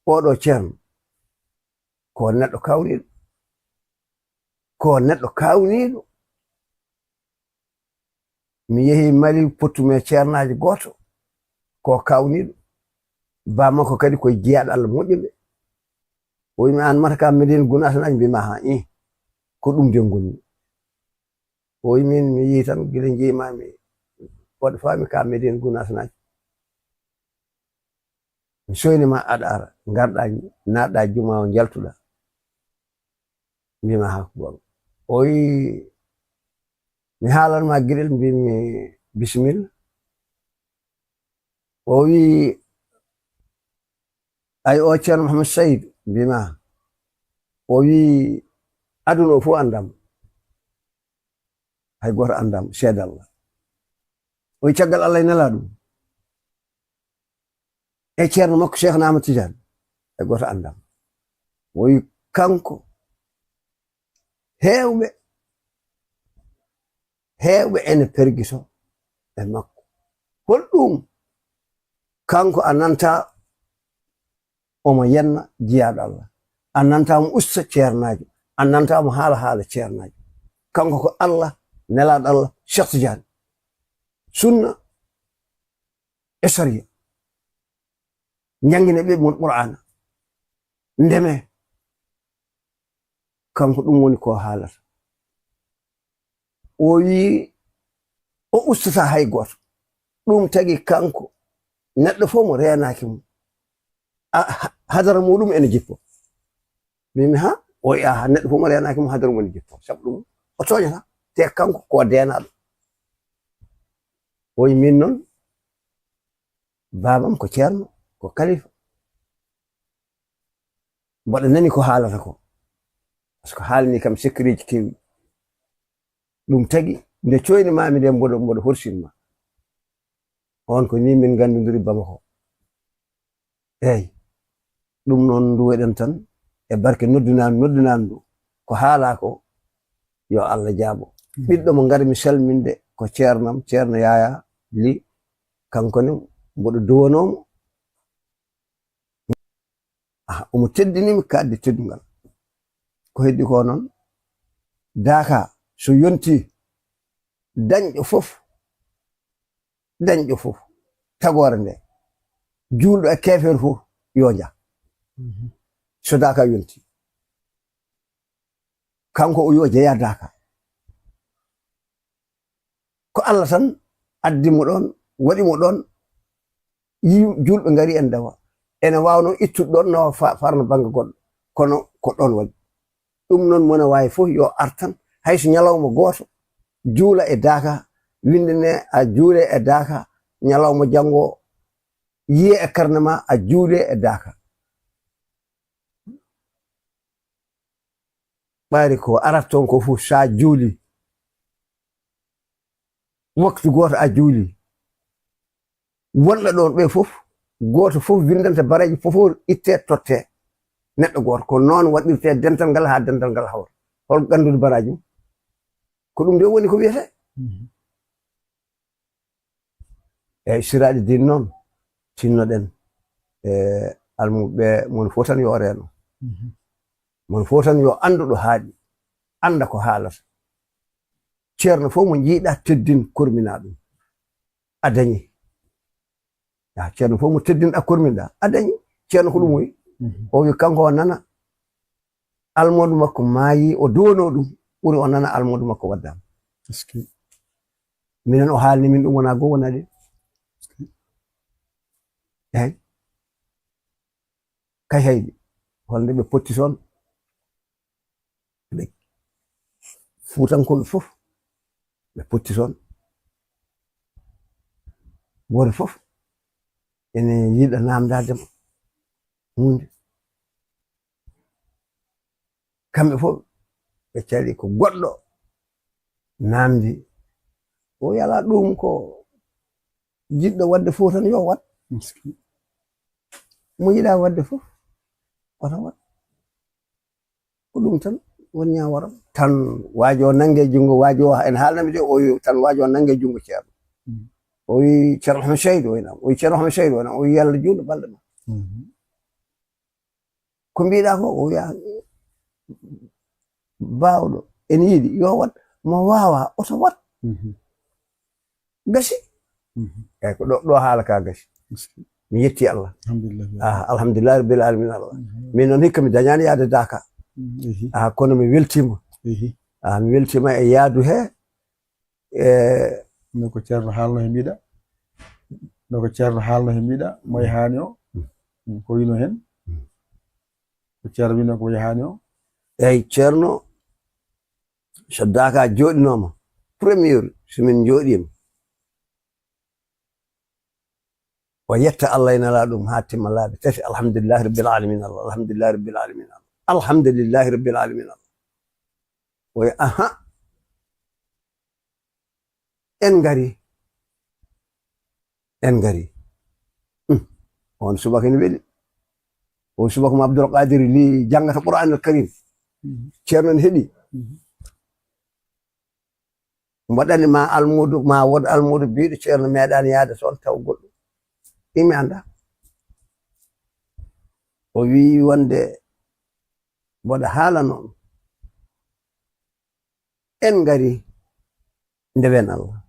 oɗo Ceerno, ko neɗɗo kaawniiɗo. Ko neɗɗo kaawniiɗo. Mi yehi Mali, pottumi e ceernaajo gooto, ko kaawniiɗo. Ba makko kadi ko jiyaaɗo Allah moƴƴude. O wi mi, "Aan mata ka Medina Gunaas naajo?" Mbi ma, "Haa, ih, ko ɗum de ngonmi." O wi min, "Mi yii tan, gila njiima mi, waɗ faa mi ka Medina Gunaas naajo." Mi soyni ma aɗa ara, ngarɗa, naatɗa juma o, njaltuɗa. Mbima, "Haa ko goonga." O wi, "Mi haalan ma giɗel?" Mbimi, "Bisimilla." O wi, "Ay, o Ceerno Mouhamed Saïd?" Mbima, o wi, "Aduna o fof anndaa mo. Hay gooto anndaa mo, seede Allah." O wi, "Caggal Allah e Nelaaɗo mum, e Ceerno makko Cheikh Ahmad Tidiane, hay gooto anndaa mo." O wi, "Kanko, heewɓe, heewɓe ene pergiso e makko. Hol ɗum? Kanko a nanta omo yenna jiyaaɗo Allah. A nanta omo usta ceernaajo. A nanta omo haala haala ceernaajo. Kanko ko Allah, Nelaaɗo Allah, Cheikh Tidiane. Sunna e sariya. Njanngine ɓe mon Qur'aana. Ndeme. Kanko ɗum woni ko haalata." O wi o ustata hay gooto. Ɗum tagi kanko, neɗɗo fof mo reenaaki mum, a, ha-, hadara muɗum ene jippo. Mbimi, "Ha?" O wi, "Aha, neɗɗo fof mo reenaaki mum, hadara mum ene jippo." Sabu ɗum, o tooñata. Te kanko ko deenaaɗo. O wi, "Min noon, baabam ko ceerno, ko kalifa. Mboɗo nani ko haalata ko. Par ce que haalni kam secret ji keewɗi. Ɗum tagi, nde coyni maami nde, mboɗo, mboɗo horsin ma." On ko ni min nganndondiri Bamako. Eey. Ɗum noon nduwoɗen tan e barke noddinaandu, noddinaandu ndu. Ko haalaa ko, yo Allah jaabo. Mm. Ɓiɗɗo mo ngarmi salminde ko ceernam, Ceerno Yaya Ly. Kanko ne, mboɗo duwanoo mo. Aha, omo teddini mi kadi teddungal. Ko heddi ko noon, daaka so yonti, dañɗo fof, dañɗo fof, tagoore nde, juulɗo e keefeero fof, yo njah. Mhm. So daaka yonti, kanko o yo jeya daaka. Ko Allah tan addi mo ɗoon, waɗi mo ɗoon, yi-, juulɓe ngari en dawa. Ene waawnoo ittude ɗoon, nawa fa-, farna bannge goɗɗo. Kono ko ɗoon waɗi. Ɗum noon, mona waawi fof yo ar tan, hay so ñalawma gooto, juula e daaka, winnde ne a juule e daaka, ñalawma janngo, yiye e karne ma, a juule e daaka. Ɓayri ko arata toon ko fof, so a juuli, waktu gooto a juuli, wonɓe ɗoon ɓe fof, gooto fof winndanta baraji fof, itte totte neɗɗo gooto. Ko noon waɗirte dental ngal haa dental ngal hawra. Hol ganndude baraji mum? Ko ɗum de woni ko wiyete. Mhm. Eeyi, siraaɗi diine noon, tinnoɗen, e almuɓe, mon fof tan yo reeno. Mhm. Mon fof tan yo anndu ɗo haaɗi, annda ko haalata. Ceerno fof mo njiiɗa, teddin, kormina ɗum. A dañi. Ya, ceerno fof mo teddinɗa korminɗa, a dañi. Ceerno ko ɗum o wi. O wi kanko o nana almuudo makko maayi, o duwanoo ɗum, ɓuri o nana almuudo makko waddaama. Minen o haalni min ɗum wonaa goo, wonaa ɗiɗi. Eey. Kay haydi, holnde ɓe potti toon? Ɓe Fuutankooɓe fof, ɓe potti toon. Gooto fof ene yiɗa naamndaade mo huunde. Kamɓe fof ɓe cali ko goɗɗo naamndi. O yala ɗum ko jiɗɗo waɗde fof tan yo waɗ. Mo yiɗa waɗde fof, wota waɗ. Ko ɗum tan woni ñaaworam. Tan waajo nannge junngo, waajo en haalnami de, o wi tan waajo nannge junngo ceerno. O wi Ceerno Ahmed Seydou, o wi nam. O wi Ceerno Ahmed Seydou, o wi nam. O wi yalla juuɗo balɗe ma. Ko mbiɗa ko, o wiya baawɗo ene yiɗi yo waɗ, mo waawa oto waɗ. Gasi. Eyyi, ko ɗo, ɗo haala ka gasi. Mi yetti Allah. Alhamdulillah. Ah, alhamdulillah rabbil alamin Allah. Min noon hikka mi dañani yaade Daaka. Ah, kono mi weltima. Ah, mi weltima e yaadu he. E no ko ceerno haalno he mbiɗa, no ko ceerno haalno he mbiɗa, mo yahaani o, ko wino heen? Ko ceerno wino ko mo yahaani o? Eyyi, ceerno, so Daaka jooɗinooma, premier, so min njooɗiima, o yetta Allah e Nelaaɗo mum haa timma laabi tati, alhamdulillahi rabbil alamin Allah, alhamdulillahi rabbil alamin Allah, alhamdulillahi rabbil alamin Allah. O wiya, aha, en ngari, en ngari. Hmm. On subaka ene weli. On subaka mo Abdoul Qadir li janngata Qur'an al Karim. Ceerno ne heɗi. Mbaɗani ma almuudo, ma won almuudo biiɗo ceerno meeɗaani yaade toon taw goɗɗum. Imi annda. O wii wonde mboɗo haalano on. En ngari ndewen Allah.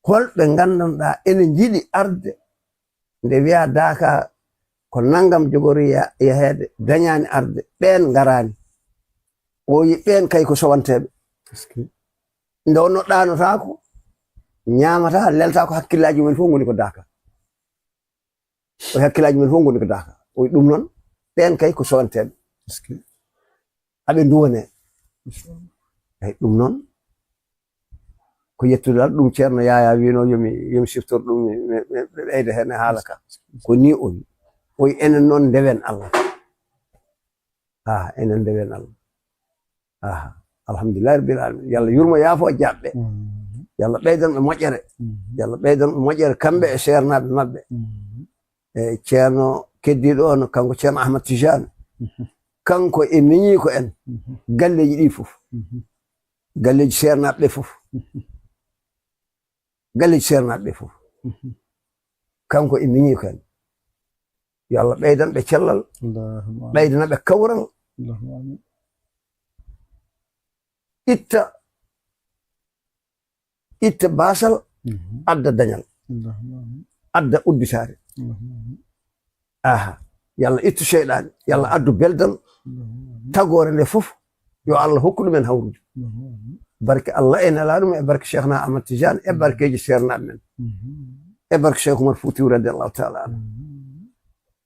Holɓe nganndanɗaa ene njiɗi arde nde wiyaa Daaka ko nanngam jogori ya-, yaheede, dañaani arde, ɓeen ngaraani. O wiyi ɓeen kay ko sowanteeɓe. Nde wonno ɗaanotaako, ñaamataa, leltaako, hakkillaaji mumen fof ngoni ko Daaka. O hakkillaaji mumen fof ngoni ko Daaka. O wiyi ɗum noon, ɓeen kay ko sowanteeɓe. Aɓe nduwane. Eyi, ɗum noon, ko yettude Allah. Ɗum Ceerno Yaya wino yomi, yomi siftor ɗum, mi, mi, mi, mi ɓeyda heen e haala ka. Ko ni o wi. O wi, enen noon ndewen Allah. Ah, enen ndewen Allah. Ah, alhamdulillahi rabbil alamin. Yalla yurmo yaafo jaɓɓe. Yalla ɓeydan ɓe moƴƴere. Yalla ɓeydan ɓe moƴƴere kamɓe e seernaaɓe maɓɓe. E Ceerno keddiiɗo on, kanko Ceerno Ahmad Tijaan. Kanko e miñiiko en. Galleeji ɗi fof. Galleeji seernaaɓe ɓe fof. Galleeji seernaaɓe ɓe fof. Kanko e miñiiko en. Yo Allah ɓeydan ɓe cellal, ɓeydana ɓe kawral. Itta, itta baasal, adda dañal, adda udditaare. Aha. Yalla ittu seyɗaani, yalla addu beldal, tagoore nde fof, yo Allah hokku ɗumen hawrude. Barke Allah e Nelaaɗo mum, e barke Cheikhna Ahmad Tidiane, e barkeeji seernaaɓe men, e barke Cheikh Oumar Foutiyou radiallahu taala anhu.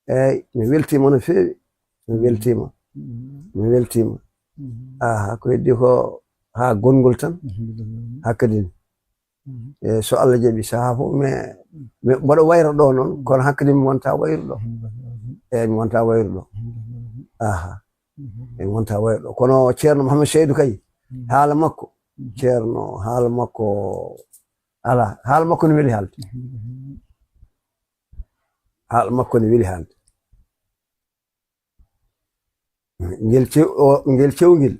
Eyyi, mi weltiima no feewi, mi weltiima, mi weltiima. Aha, ko heddi ko haa gonngol tan, hakadi. E so Allah jaɓi sahaa fof, mi, mi, mboɗo wayra ɗo noon, kono hakkadi mi wonta wayruɗo. Eyyi, mi wonta wayruɗo. Aha. Mi wonta wayruɗo. Kono Ceerno Mouhamed Seydou kay, haala makko, Ceerno, haala makko, ala, haala makko ne weli haalde. Haala makko ne weli haalde. Ngel cew-, o, ngel cewngel,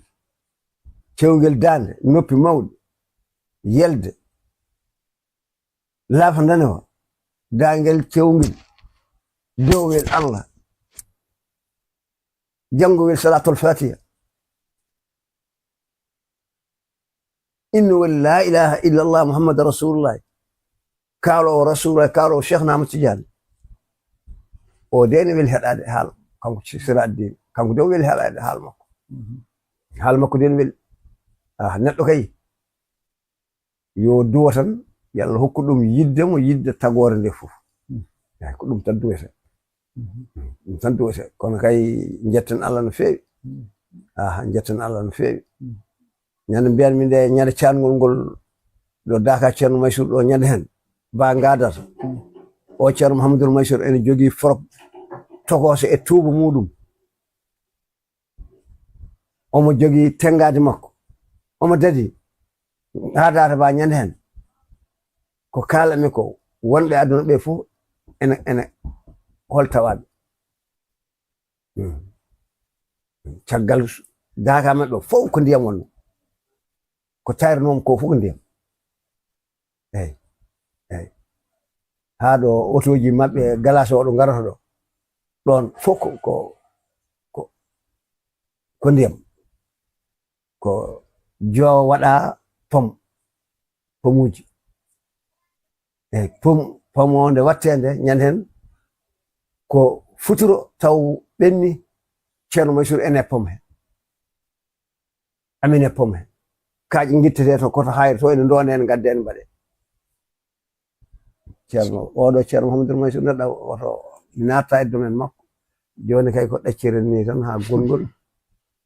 cewngel daande, noppi mawɗi, yelde, laafa ndanewa, daangel cewngel, dewwel Allah, janngowel Salatul Fatiha, innowel la ilaha illallah Muhammad Rasulullah, kaaloowo Rasulullah, kaaloowo Cheikh Ahmad Tidiane. O de ene weli heɗaade haala, kanko Siraat Diin. Kanko de o weli heɗaade haala makko. Mhm. Haala makko de ene weli. Ah, neɗɗo kay, yo duwo tan, yo Allah hokku ɗum yidde mo, yidde tagoore nde fof. Mhm. Eey, ko ɗum tan duwete. Mhm. Ɗum tan duwete. Kono kay, njetten Allah no feewi. Mhm. Ah, njetten Allah no feewi. Mhm. Ñande mbiyanmi nde, ñande caangol ngol, ɗo Daaka Ceerno Mansuur ɗo, ñande heen, ba ngaadata. Mm. O Ceerno Muhammadul Mansuur ene jogii forok tokooso e tuuba muuɗum. Omo jogii tenngaade makko. Omo dadi. Haa daata ba ñande heen. Ko kaalatmi ko, wonɓe aduna ɓe fof ene, ene hol tawaaɓe. Mm. Caggal daaka maɓɓe fof ko ndiyam wonno. Ko tayranoom ko fof ko ndiyam. Eey. Eey. Haa ɗo otooji maɓɓe galas o ɗo ngarata ɗo. Ɗoon fof ko, ko, ko, ko ndiyam. Ko joowa waɗa pom, pomuuji. Eey, pom, pom o nde waɗteende ñande heen ko futuro taw ɓenni, Ceerno Mansuur ene pom he. Amin e pom he. Kaaƴe ngittetee to, koto hayre to, ene ndoonde, ene ngadde, ene mbaɗe. Ceerno, oɗo Ceerno Muhammadul Mansuur neɗɗo woto mi natta e domaine makko. Jooni kay ko ɗacciren ni tan haa gonngol.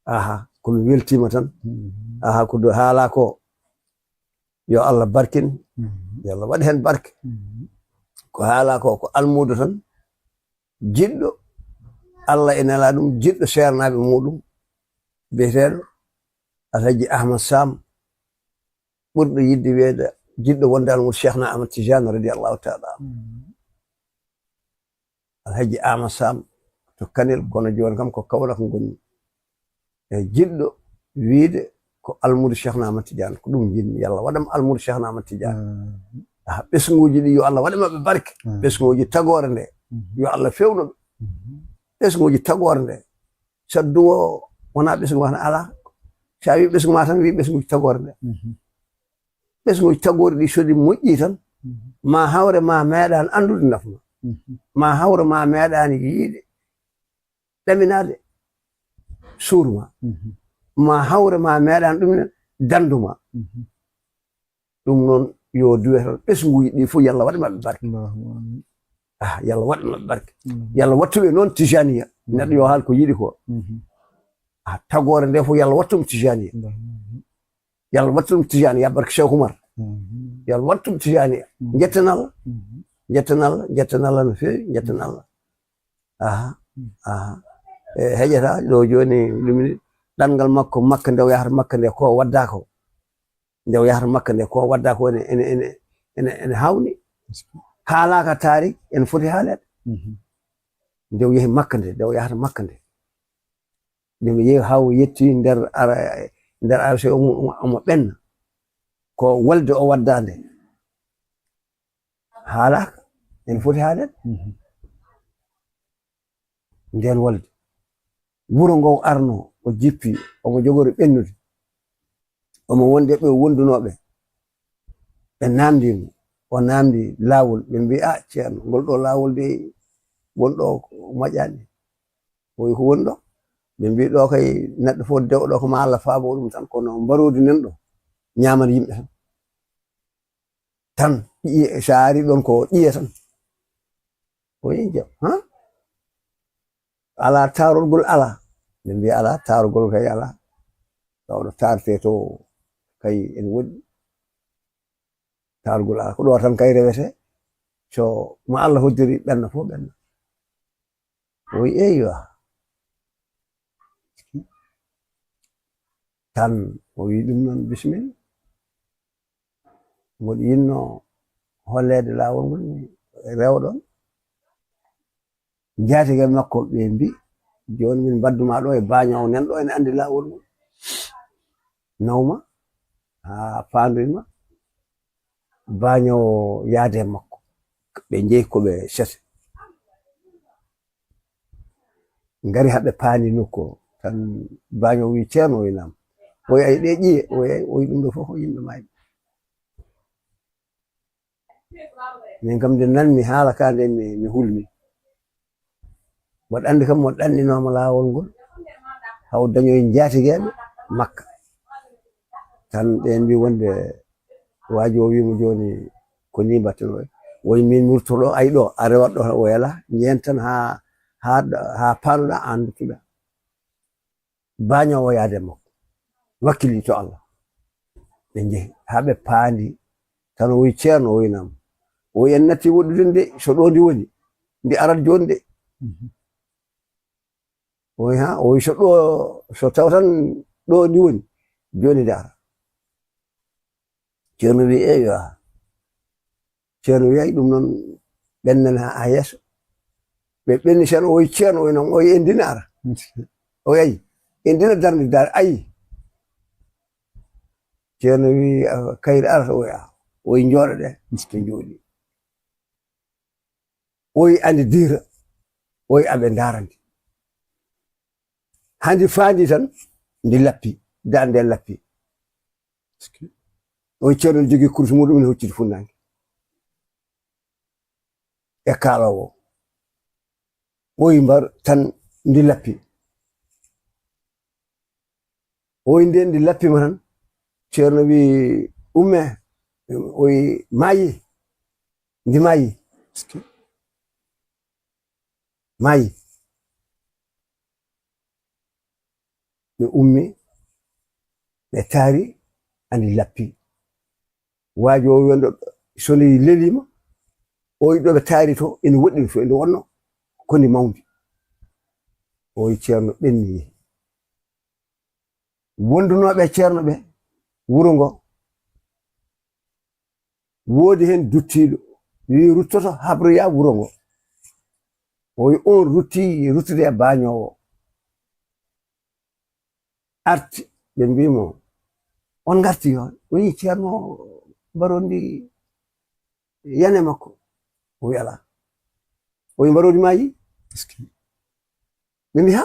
Aha, ko mi weltiima tan. Mhm. Aha, ko do haala ko. Yo Allah barkin. Mhm. Yo Allah waɗ heen barke. Mhm. Ko haala ko, ko almuudo tan. Jiɗɗo Allah e nela ɗum, jiɗɗo seernaaɓe muuɗum, biyeteeɗo Alhaji Ahmad Sam, ɓurɗo yiɗde wiyeede jiɗɗo wonde almuudo Cheikhna Ahmad Tidiane radiyallahu taala anhu. Mhm. Alhaji Ahmad Sam to Kanel, kono jooni kam ko Kaolack ngonmi. E jiɗɗo wiide ko almuudo Cheikhna Ahmad Tidiane, ko ɗum njiɗmi, yo Allah waɗam almuudo Cheikhna Ahmad Tidiane. Mhm. Ah, ɓesnguuji ɗi, yo Allah waɗ e maɓɓe barke. Mhm. Ɓesnguuji tagoore nde, mhm, yo Allah fewnu ɓe. Mhm. Ɓesnguuji tagoore nde, so duwo wonaa ɓesngu ma tan alaa. So a wii ɓesngu ma tan, wii ɓesnguuji tagoore nde. Mhm. Ɓesnguuji tagoori ɗi, so ɗi moƴƴii tan, mhm, ma hawre ma meeɗaani anndude nafu ma. Mhm. Ma hawre ma meeɗaani yiide, ɗaminaade suur ma. Mhm. Ma hawre ma meeɗaani ɗum ne danndu ma. Mhm. Ɗum noon yo duwe tan, ɓesnguuji ɗi fof, yo Allah waɗ e maɓɓe barke. Allahumma amiin. Ah, yo Allah waɗ e maɓɓe barke. Mhm. Yo Allah wattu ɓe noon Tijaniya. Neɗɗo yo haal ko yiɗi ko. Mhm. Ah, tagoore nde fof, yo Allah wattu ɗum Tijaniya. Allahumma amiin. Yo Allah wattu ɗum Tijaniya, barke Cheikh Oumar. Mhm. Yo Allah wattu ɗum Tijaniya. Mhm. Njetten Allah. Mhm. Njetten Allah, njetten Allah no feewi, njetten Allah. Aha, mhm, aha. E, heƴata ɗo jooni, ɗum ni, ɗanngal makko Makka nde o yahata Makka nde, ko wadda ko. Nde o yahata Makka nde, ko wadda ko ene, ene, ene, ene, ene hawni. Haalaaka tarik, ene foti haaleede. Mhm. Nde o yehi Makka nde, nde o yahata Makka nde. Nde mi yehi haa o yetti nder ara-, nder arse omo, omo, omo ɓenna. Ko wolde o wadda nde. Haalaaka, ene foti haaleede. Mhm. Nden wolde. Wuro ngo arno, o jippi, omo jogori ɓennude. Omo wondi e ɓe wondunooɓe. Ɓe naamndi mo, o naamndi laawol. Ɓe mbii, "Ah, ceerno, ngol ɗo laawol de, won ɗo ko moƴƴaani." O wi, "Ko woni ɗo?" Ɓe mbii, "Ɗo kay neɗɗo fof dewɗo ko ma Allah faabo ɗum tan, kono mbaroodi nan ɗo, ñaaman yimɓe tan." Tan, ƴiye, so a ari ɗon ko ƴiye tan. O wi, "Jam, ha? Alaa taarorgol alaa?" Ɓe mbii, "Alaa, taarorgol kay alaa. Taw ɗo taarete to kay ene woɗɗi. Taarorgol alaa, ko ɗo tan kay rewete. So mo Allah hoddiri ɓenna fof ɓenna." O wi, "Eywa." Tan o wi ɗum noon, "Bisimilla." Mboɗo yinno holleede laawol ngol, mi rewɗon. Njaatige makko ɓe mbi, "Jooni min mbadduma ɗo e baañoowo nan ɗo, ene anndi laawol ngol. Nawma, haa faandoyma, baañoowo yaade e makko." Ɓe njehi ko ɓe sese. Ngari haa ɓe paani nokku o. Tan baaño wi, "Ceerno?" O wi, "Naam." O wi, "Ay, ɗe ƴiye?" O wi, "Ay, o wi, ɗum ɗo fof ko yimɓe maayɓe." Min kam nde nanmi haala ka nde mi, mi hulmi. Mboɗo anndi kam mo ɗanɗinooma laawol ngol, haw dañoy njaatigeeɓe makka. Tan ɓeen mbi wonde waaji o wiimo jooni ko ni mbatten. Woy min murtoɗo ay ɗo, a rewat ɗo o yala, njehen tan haa, haa, haa paanoɗa aan duttuɗa. Baañoowo yaade makko. Wakkili to Allah. Ɓe njehi haa ɓe paandi. Tan o wi ceerno, o wi nam. O wi en natti woɗɗude de, so ɗo ndi woni. Ndi arat jooni de. O wi ha, o wi so ɗo, so taw tan ɗo ndi woni. Jooni ndi ara. Ceerno wi eeyo. Ceerno wi ay ɗum noon ɓennana haa yeeso. Ɓe ɓenni tan o wi ceerno, o wi noon, o wi en dina ara. O wi ay, en dina darnde dar, ay. Ceerno wi, ah, kayri arata, o wi a. O wi njooɗo ɗe, ɓe njooɗi. O wi andi diira, o wi aɓe ndarandi. Handi faandi tan, ndi lappi, darnde lappi. O wi ceerno jogii kurus muɗum ne hucciti funnaange. E kaaloowo. O wi mbar tan ndi lappi. O wi nden ndi lappi ma tan. Ceerno wi umme, o wi maayi. Ndi maayi. Maayi. Ɓe ummi, ɓe taari, andi lappi. Waajo o wonɗo so ndi leliima, o yiɗo ɓe taari to, ene woɗɗi to, ene wonno, ko ndi mawndi. O yi ceerno ɓenni yehi. Wondunooɓe e ceerno ɓe, wuro ngo, woodi heen duttiiɗo, wi ruttoto habroya wuro ngo. O wi on rutti, ruttude e baañoowo. Arti, ɓe mbi mo, on ngarti yo, o wi ceerno mbarondi yane makko. O wi alaa. O wi mbarondi maayi. Ɓe mbi ha?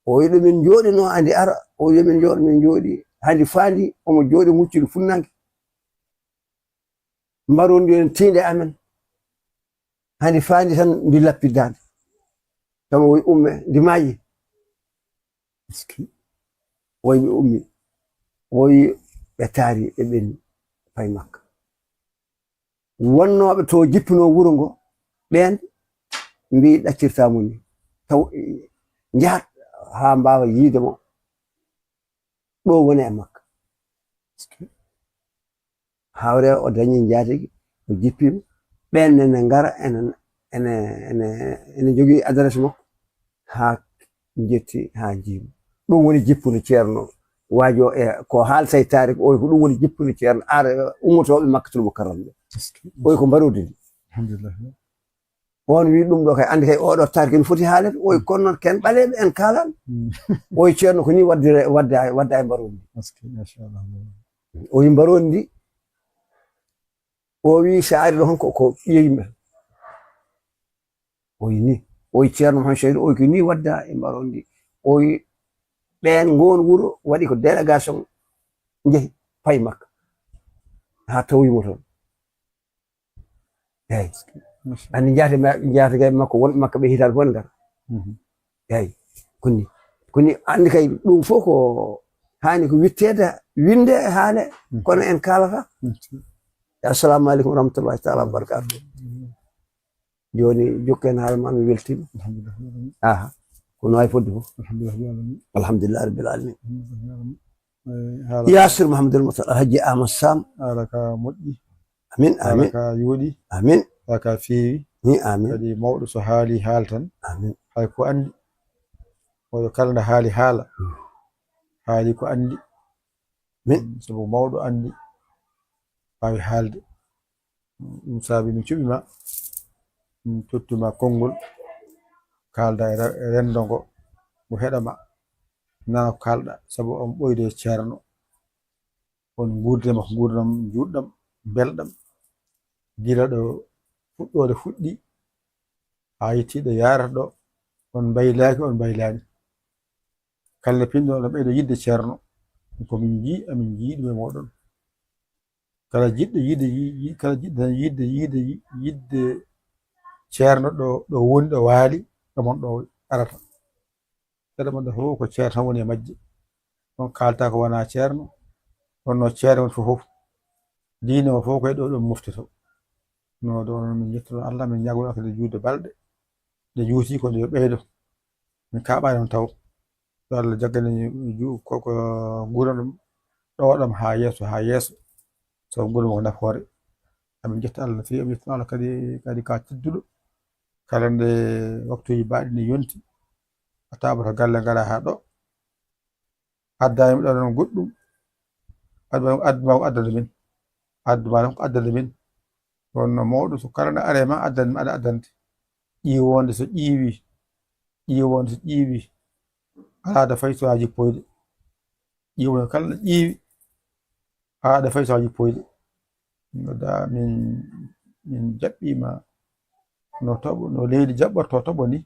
O wi ɗo min njooɗinoo, andi ara. O wi min njooɗo, min njooɗi. Handi faandi, omo jooɗi muccude funnaange. Mbarondi en tiinde amen. Handi faandi tan ndi lappi daande. Tama woy umme, ndi maayi. Woy ɓe ummi. Woy ɓe taari, ɓe ɓenni, pay Makka. Wonnooɓe to jippinoo wuro ngo, ɓeen mbi ɗaccirta mo ni. Taw, eh, njahat haa mbaawa yiide mo. Ɗo woni e Makka. Hawre o dañi njaatigi, o jippiima. Ɓeen nene ngara, ene, ene, ene, ene jogii adresse makko. Haa njetti, haa njiimi. Ɗum woni jippude ceerno. Waajo e ko haalta e taariik, oy ko ɗum woni jippude ceerno. Ar ummotooɓe Makkatul Mukarram ɓe. Oy ko mbaroodi ndi. Alhamdulillah. On wi ɗum ɗo kay, andi kay oɗo taariki no foti haalede, oy kono noon ken ɓaleeɓe en kaalan. Mm. Oy ceerno ko ni waddire, wadda, wadda e mbarondi. Parce que, machallah. Oy mbarondi, o wi sa ari ɗo hon ko, ko ɓiye yimɓe. Oy ni, oy ceerno Mouhamed Chérif, oy ko ni wadda e mbarondi. Oy ɓeen ngoon wuro waɗi ko délégation njehi pay Makka. Haa tawi mo toon. Eeyi. Machallah. Anndi njaate ma-, njaate gay makko wonɓe Makka ɓe hitaande fof ne ngara. Mhm. Eeyi. Ko ni. Ko ni anndi kay ɗum fof ko haani ko witteede, winnde e haale, mhm, kono en kaalata. Mhm. Assalamu aleykum wa rahmatullahi taala wa barakatuh. Mhm. Jooni jokken haala ma, mi weltiima. Alhamdulillah. Aha. Ko no wayi fodde fof. Alhamdulillah rabbil alamin. Alhamdulillah rabbil alamin. Alhamdulillah rabbil alamin. Eh, haala Yasir Mahamadul Mutal Alhaji Amadou Sam. Haala ka moƴƴi. Amin, haala amin. Ka yooɗi. Amin. Haala ka feewi. Ni, amin. Kadi mawɗo so haali haala tan. Amin. Hay ko anndi. Oyo kala nde haali haala. Hmm. Haali ko anndi. Amin. Sabu mawɗo anndi waawi haalde. Ɗum saabi min cuɓi ma, min totti ma konngol, kaalda e re-, renndo ngo, ngo heɗa ma, nana ko kaalɗa, sabu on ɓoyde e ceerno. On nguurdema ko nguurdam njuutɗam, belɗam. Gila ɗo fuɗɗoode fuɗɗi, haa yetti ɗo yaarata ɗo, on mbaylaaki, on mbaylaani. Kala pinɗo, oɗon ɓeydo yiɗde ceerno. Ko min njii, amin njii ɗum e mooɗon. Kala jiɗɗo yiɗde yi-, yi-, kala jiɗɗo tan yiɗde, yiɗde, yi-, yiɗde ceerno ɗo, ɗo woni, ɗo waali, ɗo mon ɗo arata. Seeɗa mon ɗo fof ko ceerno tan woni e majje. On kaalta ko wona ceerno, wonno ceerno woni fof fof. Diine o fof koye ɗo ɗum moftoto. No ɗo noon min njettoto Allah, min ñaagoto kadi juutde balɗe. Nde juuti ko nde yo ɓeydo. Min kaaɓaani noon taw. Yo Allah jaggane ju-, ko, ko nguurndam ɗo ɗam haa yeeso, haa yeeso. So nguurndam ko nafoore. Amin njetta Allah no feewi, amin njetta Allah kadi, kadi ka tedduɗo. Kala nde waktuuji baaɗi ne yonti, a taaɓata galle ngara haa ɗo. Addaani mi ɗo noon goɗɗum. Addu ma, addu ma ko addana min. Addu ma ko addana min. Wonno mawɗo so kala nde are ma addan, aɗa addante. Ƴiiwonde so ƴiiwi, ƴiiwonde so ƴiiwi, alaa da fay so a jippoyde. Ƴiiwonde kala no ƴiiwi, alaa da fay so a jippoyde. No da min, min jaɓɓiima no toɓo, no leydi jaɓɓorto toɓo ni.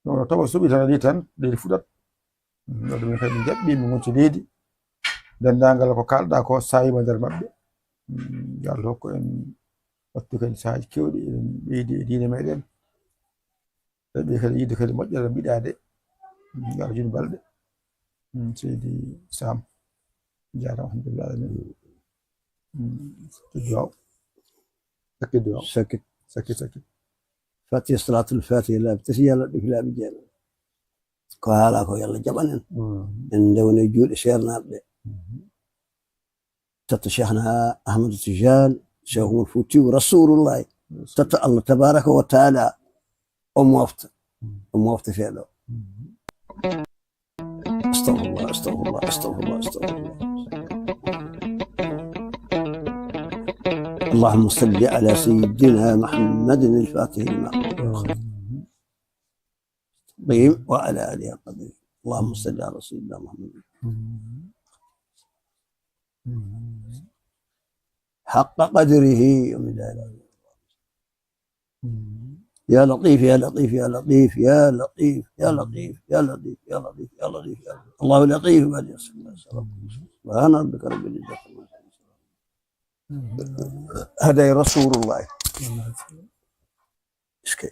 No, no toɓo suɓi tan, leydi tan, leydi fuɗat. Mm, ɗo ɗum kadi min jaɓɓi, min ngonti leydi. Denndaangal ko kaalɗa ko saayiima nder maɓɓe. Mm, yo Allah hokku en, wattu kadi saaji keewɗi, eɗen ɓeydi e diine meɗen. Ɓe kadi yiɗde kadi moƴƴere mbiɗaade. Mm, yo Allah juutnu balɗe. Mm, Seydi Sam. Jaaraama, alhamdulillah, alamin. Mm, sakki duwaaw. Sakki duwaaw. Sakki. Sakki, sakki. Fatiha, salatul fatiha, laabi tati, Yàlla ɗi fi laabi jeego. Ko haala ko Yàlla jaɓanen. Mm. En ndewne juuɗe seernaaɓe ɓe. Mm. Totta Cheikhna Ahmadu Tijaan, Cheikhul Fuutiyu Rasulullahi. Totta Allah tabaraka wa taala o mofta. Mm. O mofta feeɗo. Mm. أستغفر الله، أستغفر الله، أستغفر الله، أستغفر الله. اللهم صل على سيدنا محمد الفاتح لما أغلق. وعلى آله قدره. اللهم صل على سيدنا محمد. حق قدره ومقداره. يا لطيف، يا لطيف، يا لطيف، يا لطيف، يا لطيف، يا لطيف، يا لطيف، يا لطيف، يا لطيف. الله لطيف بما يشاء. سبحان ربك رب العزة عما يصفون. هداي رسول الله. Est-ce que